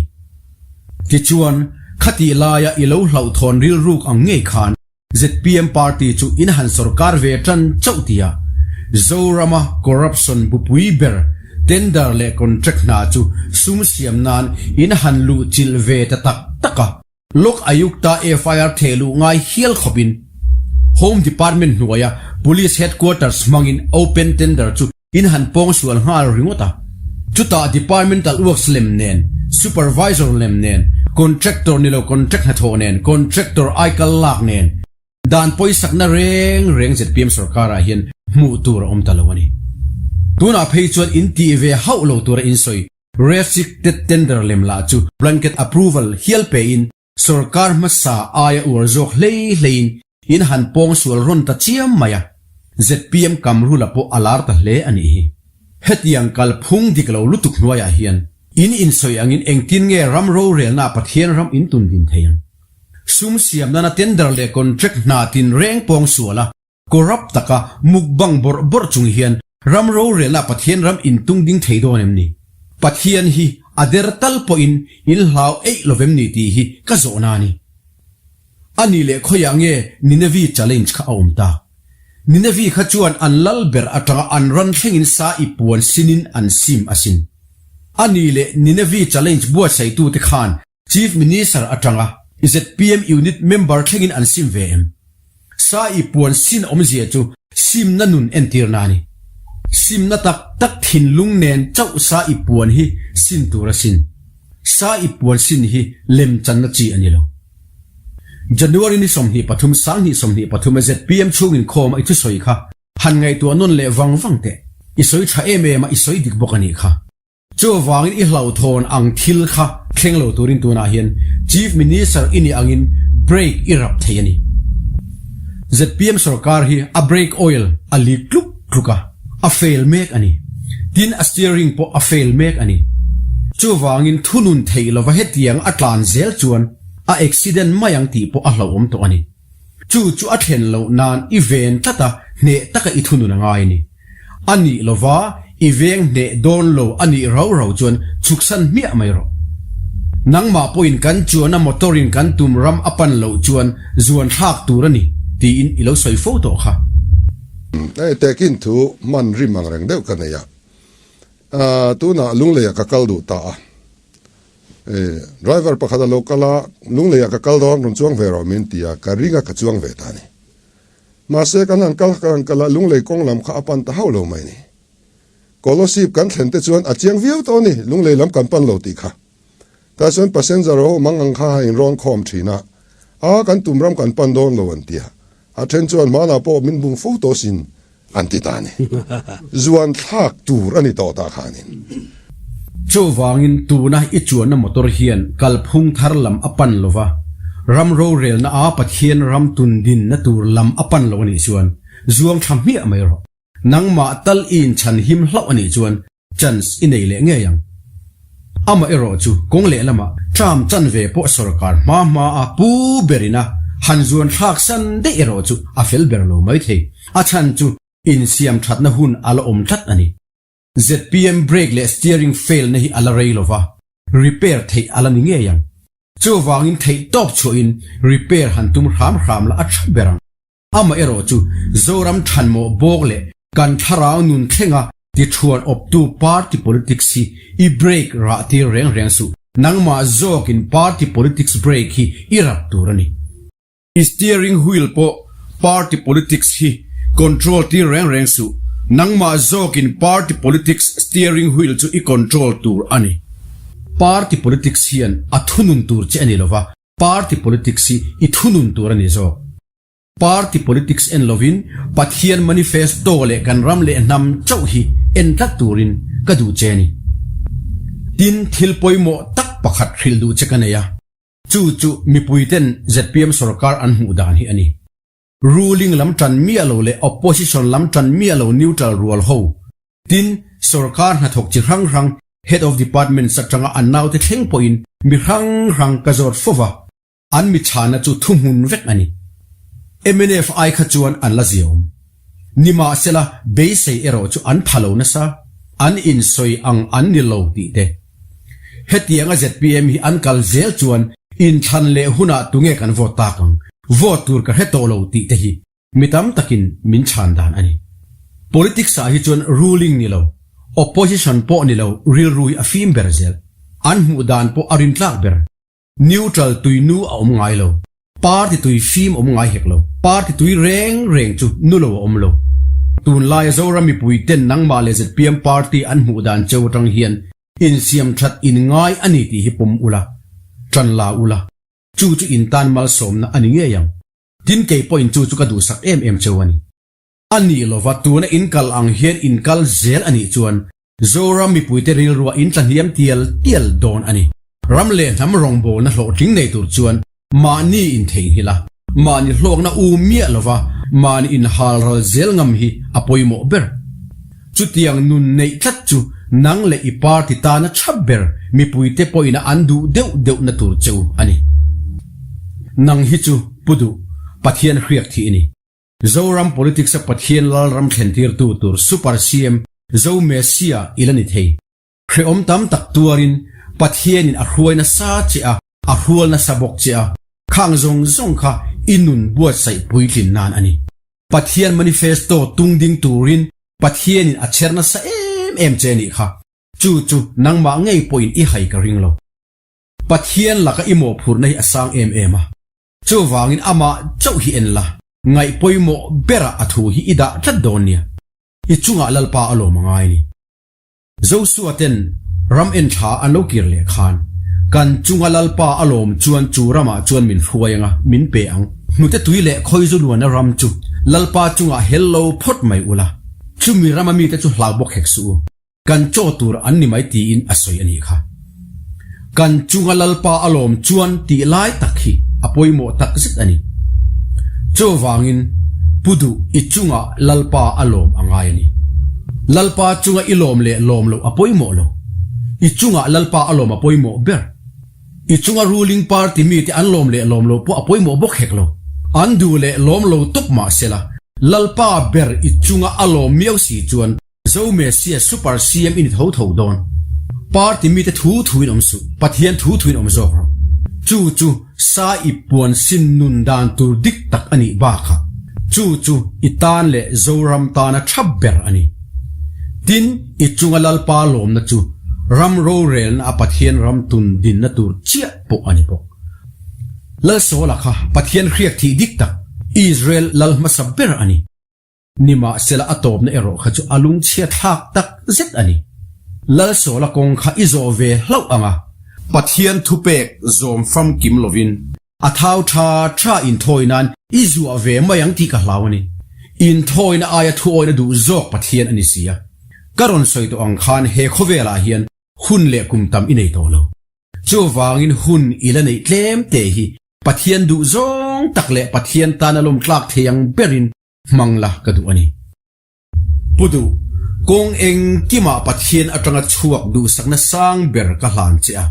Tichuan, khatih laia i lo hlauhthawn rilruk ang ngei khan Zpm party chu in han sorkar ve tan chauh tia Zorama corruption bupui ber tender leh contract hna chu sum siam nan in han luh chilh ve ta tak tak a. Lok Ayukta FIR theh luh ngai hial khawpin Home Department hnuaia Police Headquarters hmangin open tender chu In han pawng sual nghal ringawt a, chutah departmental works lem nen, supervisor lem nen, contractor ni lo contract hnathawh nen, contractor aikal lak nen, dan pawisakna reng reng zpm sorkarah hian hmuh tur a awm ta lo a ni. Tunah phei chuan in tih ve hauh lo tura in sawi restricted tender lem lah chu blanket approval hial pein Sorkar hmasa aia uar zawk hlei hleiin in han pawng sual rawn ta chiam mai a, zpm Kamrula pawh a lar ta hle a nih hi. Hetiang kalphung dik lo lutuk hnuaiah hian in insawi angin engtin nge ram rorelna Pathian ram in tun din thei ang? Sum siam nana tender leh contract hna tinreng pawng sual a, Corrupt taka mukbang bawrh bawrh chung hian ram rorelna Pathian ram intung ding thei dawn em ni? Pathian hi a der tal pawhin in hlau eih lo vem ni tih hi ka zawhna a ni. A nih leh khawiah nge Ninevi challenge kha a awm ta? Ninevi kha chuan an lal ber atanga an ran thlengin sa i puan sinin an sim asin. A nih leh Ninevi challenge buatsaitute khan Chief Minister atanga zpm unit member thlengin an sim ve em? Sa i puan sin awmzia chu simna nun entirna a ni. Simna tak tak thinlung nen chauh sa i puan hi sin tur a sin. Sa i puan sin hi lemchanna chi a ni lo. January ni 23 2023 a zpm chhung inkhawm a i thusawi kha han ngaihtuah nawn leh vang vang teh. I sawi tha em em a i sawi dik bawk a nih kha. Chuvangin i hlauhthawn ang thil kha thleng lo turin tunah hian Chief Minister i nih angin brake i rap thei a ni. Zpm sorkar hi a brake oil a leak tluk tluk a, a fail mek a ni. Tin a steering pawh a fail mek a ni. Chuvangin thunun theih lova hetiang a tlan zel chuan a accident mai ang tih pawh a hlauhawm tawh a ni. Chu chu a thlen loh nan i ven tlat a, hneh taka i thunun a ngai a ni. A nih lova i veng hneh dawn lo a nih rau rau chuan chhuksan hmiah mai rawh. Nangmah pawhin kan chuana motor in kan tum ram a pan loh chuan zuan thlak tur a ni tiin i lo sawi fo tawh kha. Hei tekin thu hman rim ang reng deuh ka nei a, tunah Lungleiah ka kal duh ta a. Driver pakhat a lo kal a, Lungleiah ka kal dawn rawn chuang ve rawh min ti a, ka ring a ka chuang ve ta a ni. Mahse kan han kal kan han kal a, Lunglei kawng lam kha a pan ta hauh lo mai ni. Kolosip kan thlen te chuan a chiang viau tawh a ni, Lunglei lam kan pan lo tih kha. Tah chuan passenger ho mang ang kha a inrawn khawm thin a, a kan tum ram kan pan dawn lo an ti a, a then chuan hmanah pawh min bum fo tawh sin an ti ta a ni. Zuan thlak tur a ni tawh ta khanin. Chuvangin tuna i chuanna motor hian kalphung thar lam a pan lo va, ram rorelna a Pathian ram tun dinna tur lam a pan lo a nih chuan zuang thla hmiah mai rawh. Nangmah tal i inchhan him hlauh a nih chuan chance i nei leh ngei ang. Amaherawh chu kawng lehlamah term chanve pawh sorkar hma hma a pu berin a han zuan thlak san daih erawh chu a fel ber lo mai thei. A chhan chu insiam thatna hun a la awm tlat a ni. Zpm brake leh steering fail na hi a la rei lo va, repair theih a la ni ngei ang. Chuvangin theih tawp chhuahin repair han tum hram hram la a tha ber ang. Amaherawh chu Zoram thanmawh bawk leh kan thlarau nun thlenga tithuan awptu party politics hi i break rah tir reng reng suh. Nangmah zawkin party politics break hi i rap tur a ni. I steering wheel pawh party politics hi control tir reng reng suh. Nangmah zawkin party politics steering wheel chu i control tur a ni. Party politics hian a thunun tur che a ni lova, party politics hi i thunun tur a ni zawk. Party politics en lovin Pathian manifesto leh kan ram leh hnam chauh hi en tlat turin ka duh che a ni. Tin, thil pawimawh tak pakhat hrilh duh che ka nei a. Chu chu mipuiten zpm sorkar an hmuh dan hi a ni. Ruling lam tan miah lo leh opposition lam tan miah lo neutral rual ho. Tin, sorkar hnathawk chi hrang hrang head of departments atanga an naute thleng pawhin mi hrang hrang ka zawt fo va, an mi chhana chu thuhmun vek a ni. Mnf ai kha chuan an la ziaawm. Nimahsela beisei erawh chu an pha lo nasa, an insawi ang an ni lo tih te. Hetianga zpm hi an kal zel chuan inthlan leh hunah tunge kan vote tak ang, vote tur ka hre tawh lo tih te hi mi tam takin min chhan dan a ni. Politics ah hi chuan ruling ni lo, opposition pawh ni lo rilru hi a fim ber zel. An hmuh dan pawh a rintlak ber. Neutral tui nu a awm ngai lo. Party tui fim awm ngai hek lo. Party tui reng reng chu nu lo a awm lo. Tunlaia Zoram mipui ten nangmah leh zpm party an hmuh dan cheu atang hian insiam that in ngai a ni tih hi pawm ula, tan la ula, chu chu in tan malsawmna a ni ngei ang. Tin kei pawhin chu chu ka duhsak em em cheu a ni. A nih lova tuna in kal ang hian in kal zel a nih chuan Zoram mipuite rilruah in tlahniam tial tial dawn a ni. Ram leh hnam rawngbawlna hlawhtling nei tur chuan mahni intheihnghilh a, mahni hlawkna u miah lova mahni inhal ral zel ngam hi a pawimawh ber. Chutiang nun neih tlat chu nang leh i party tana tha ber mipuite pawhina an duh deuh deuhna tur che u a ni. Nang hi chu Pu Duh, Pathian hriak thih i ni. Zoram politics a Pathian Lalram thlentirtu tur Super CM Zo Messia i la ni thei. Hrehawm tam tak tuarin Pathianin a hruai nasa che a, a hrual nasa bawk che a, khang zawng zawng kha i nun buatsaih puitlin nan a ni. Pathian manifesto tung ding turin Pathianin a chher nasa em em che nih kha. Chu chu nangmah ngei pawhin i hai ka ring lo. Pathian laka i mawhphurhna hi a sang em em a. Chuvangin amah chauh hi en la, ngaih pawimawh berah a thu hi i dah tlat dawn nia. I chungah Lalpa a lawm a ngai ni. Josua ten ram en thla an lo kir leh khan, kan chunga Lalpa a lawm chuan chu ramah chuan min hruai anga min pe ang. Hnute tui leh khawizu luana ram chu Lalpa chungah hel lo phawt mai ula, chumi rama mite chu hlau bawk hek suh u. Kan chaw tur an ni mai tiin a sawi a nih kha. Kan chunga Lalpa a lawm chuan tih lai tak hi a pawimawh tak zet a ni. Chuvangin Pu Duh i chunga Lalpa a lawm a ngai a ni. Lalpa chunga i lawm leh lawm loh a pawimawh lo. I chunga Lalpa a lawm a pawimawh ber. I chunga ruling party mite an lawm leh lawm lo pawh a pawimawh bawk hek lo. An duh leh lawm lo tawp mah sela, Lalpa ber i chunga a lawm miau si chuan Zo Messia Super CM i ni tho tho dawn. Party mite thu thuin awm suh, Pathian thu thuin awm zawk rawh. Chu chu sa i puan sin nun dan tur dik tak a nih bakah chu chu i tan leh Zoram tana tha ber a ni. Tin, i chunga Lalpa lawmna chu ram rorelna a Pathian ram tun dinna tur chiah pawh a ni bawk. Lalsawla kha Pathian hriak thih dik tak Israel lal hmasa ber a ni. Nimahsela a tawpna erawh kha chu a lungchhia thlak tak zet a ni. Lalsawla kawng kha i zawh ve hlauh ang a. Pathian thupek zawm famkim lovin a thau tha tha inthawi nan i zuah ve mai ang tih ka hlau a ni. Inthawina aia thuawina duh zawk Pathian a ni si a. Ka rawn sawi tawh ang khan he khawvelah hian hun leh kum tam i nei tawh lo. Chuvangin hun i la neih tlem te hi Pathian duh zawng tak leh Pathian tana lawmtlak thei ang berin hmang la ka duh a ni. Pu Duh, kawng engkimah Pathian atanga chhuak duhsakna sang ber ka hlan che a.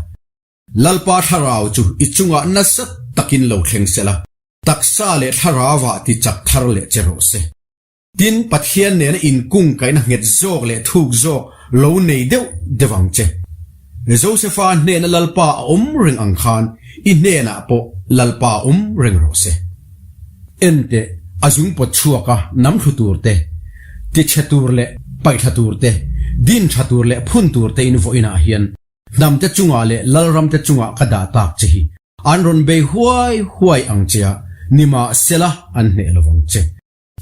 Lalpa thlarau chu i chungah nasa takin lo thleng se la, taksa leh thlarauah ti chak thar leh che rawh se. Tin, Pathian nena inkungkaihna nghet zawk leh thuk zawk lo nei deuh deuh ang che. Josefa hnena Lalpa a awm reng ang khan i hnenah pawh Lalpa awm reng rawh se. Enteh! A zung pawt chhuak a nam thlu tur te, tichhe tur leh paihthla tur te, din tha tur leh phun tur te in vawiinah hian hnamte chungah leh lalramte chungah ka dah tak che hi an rawn bei huai huai ang che a, nimahsela an hneh lovang che.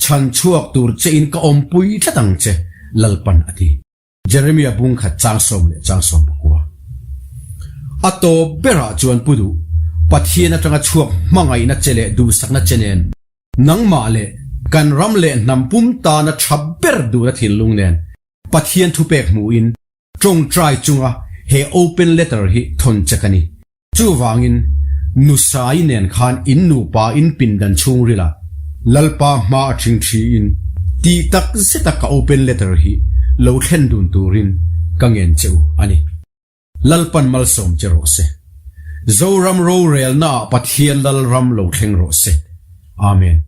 Chhan chhuak tur che in ka awmpui tlat ang che, Lalpan a ti. Jeremia bung khat chang sawm leh chang 19. A tawp berah chuan pu duh, Pathian atanga chhuak hmangaihna che leh duhsakna che nen, nangmah leh kan ram leh hnam pum tana tha ber duhna thinlung nen Pathian thupek hmuhin tawngtai chunga he open letter hi thawn che ka ni. Chuvangin, Nusai nen khan in nupa in pindan chhungril ah Lalpa hma a thing thiin tih tak zeta ka open letter hi lo thlen dun turin ka ngen che u a ni. Lalpan malsawm che rawh se. Zoram rorelna ah Pathian Lalram lo thleng rawh se. Amen.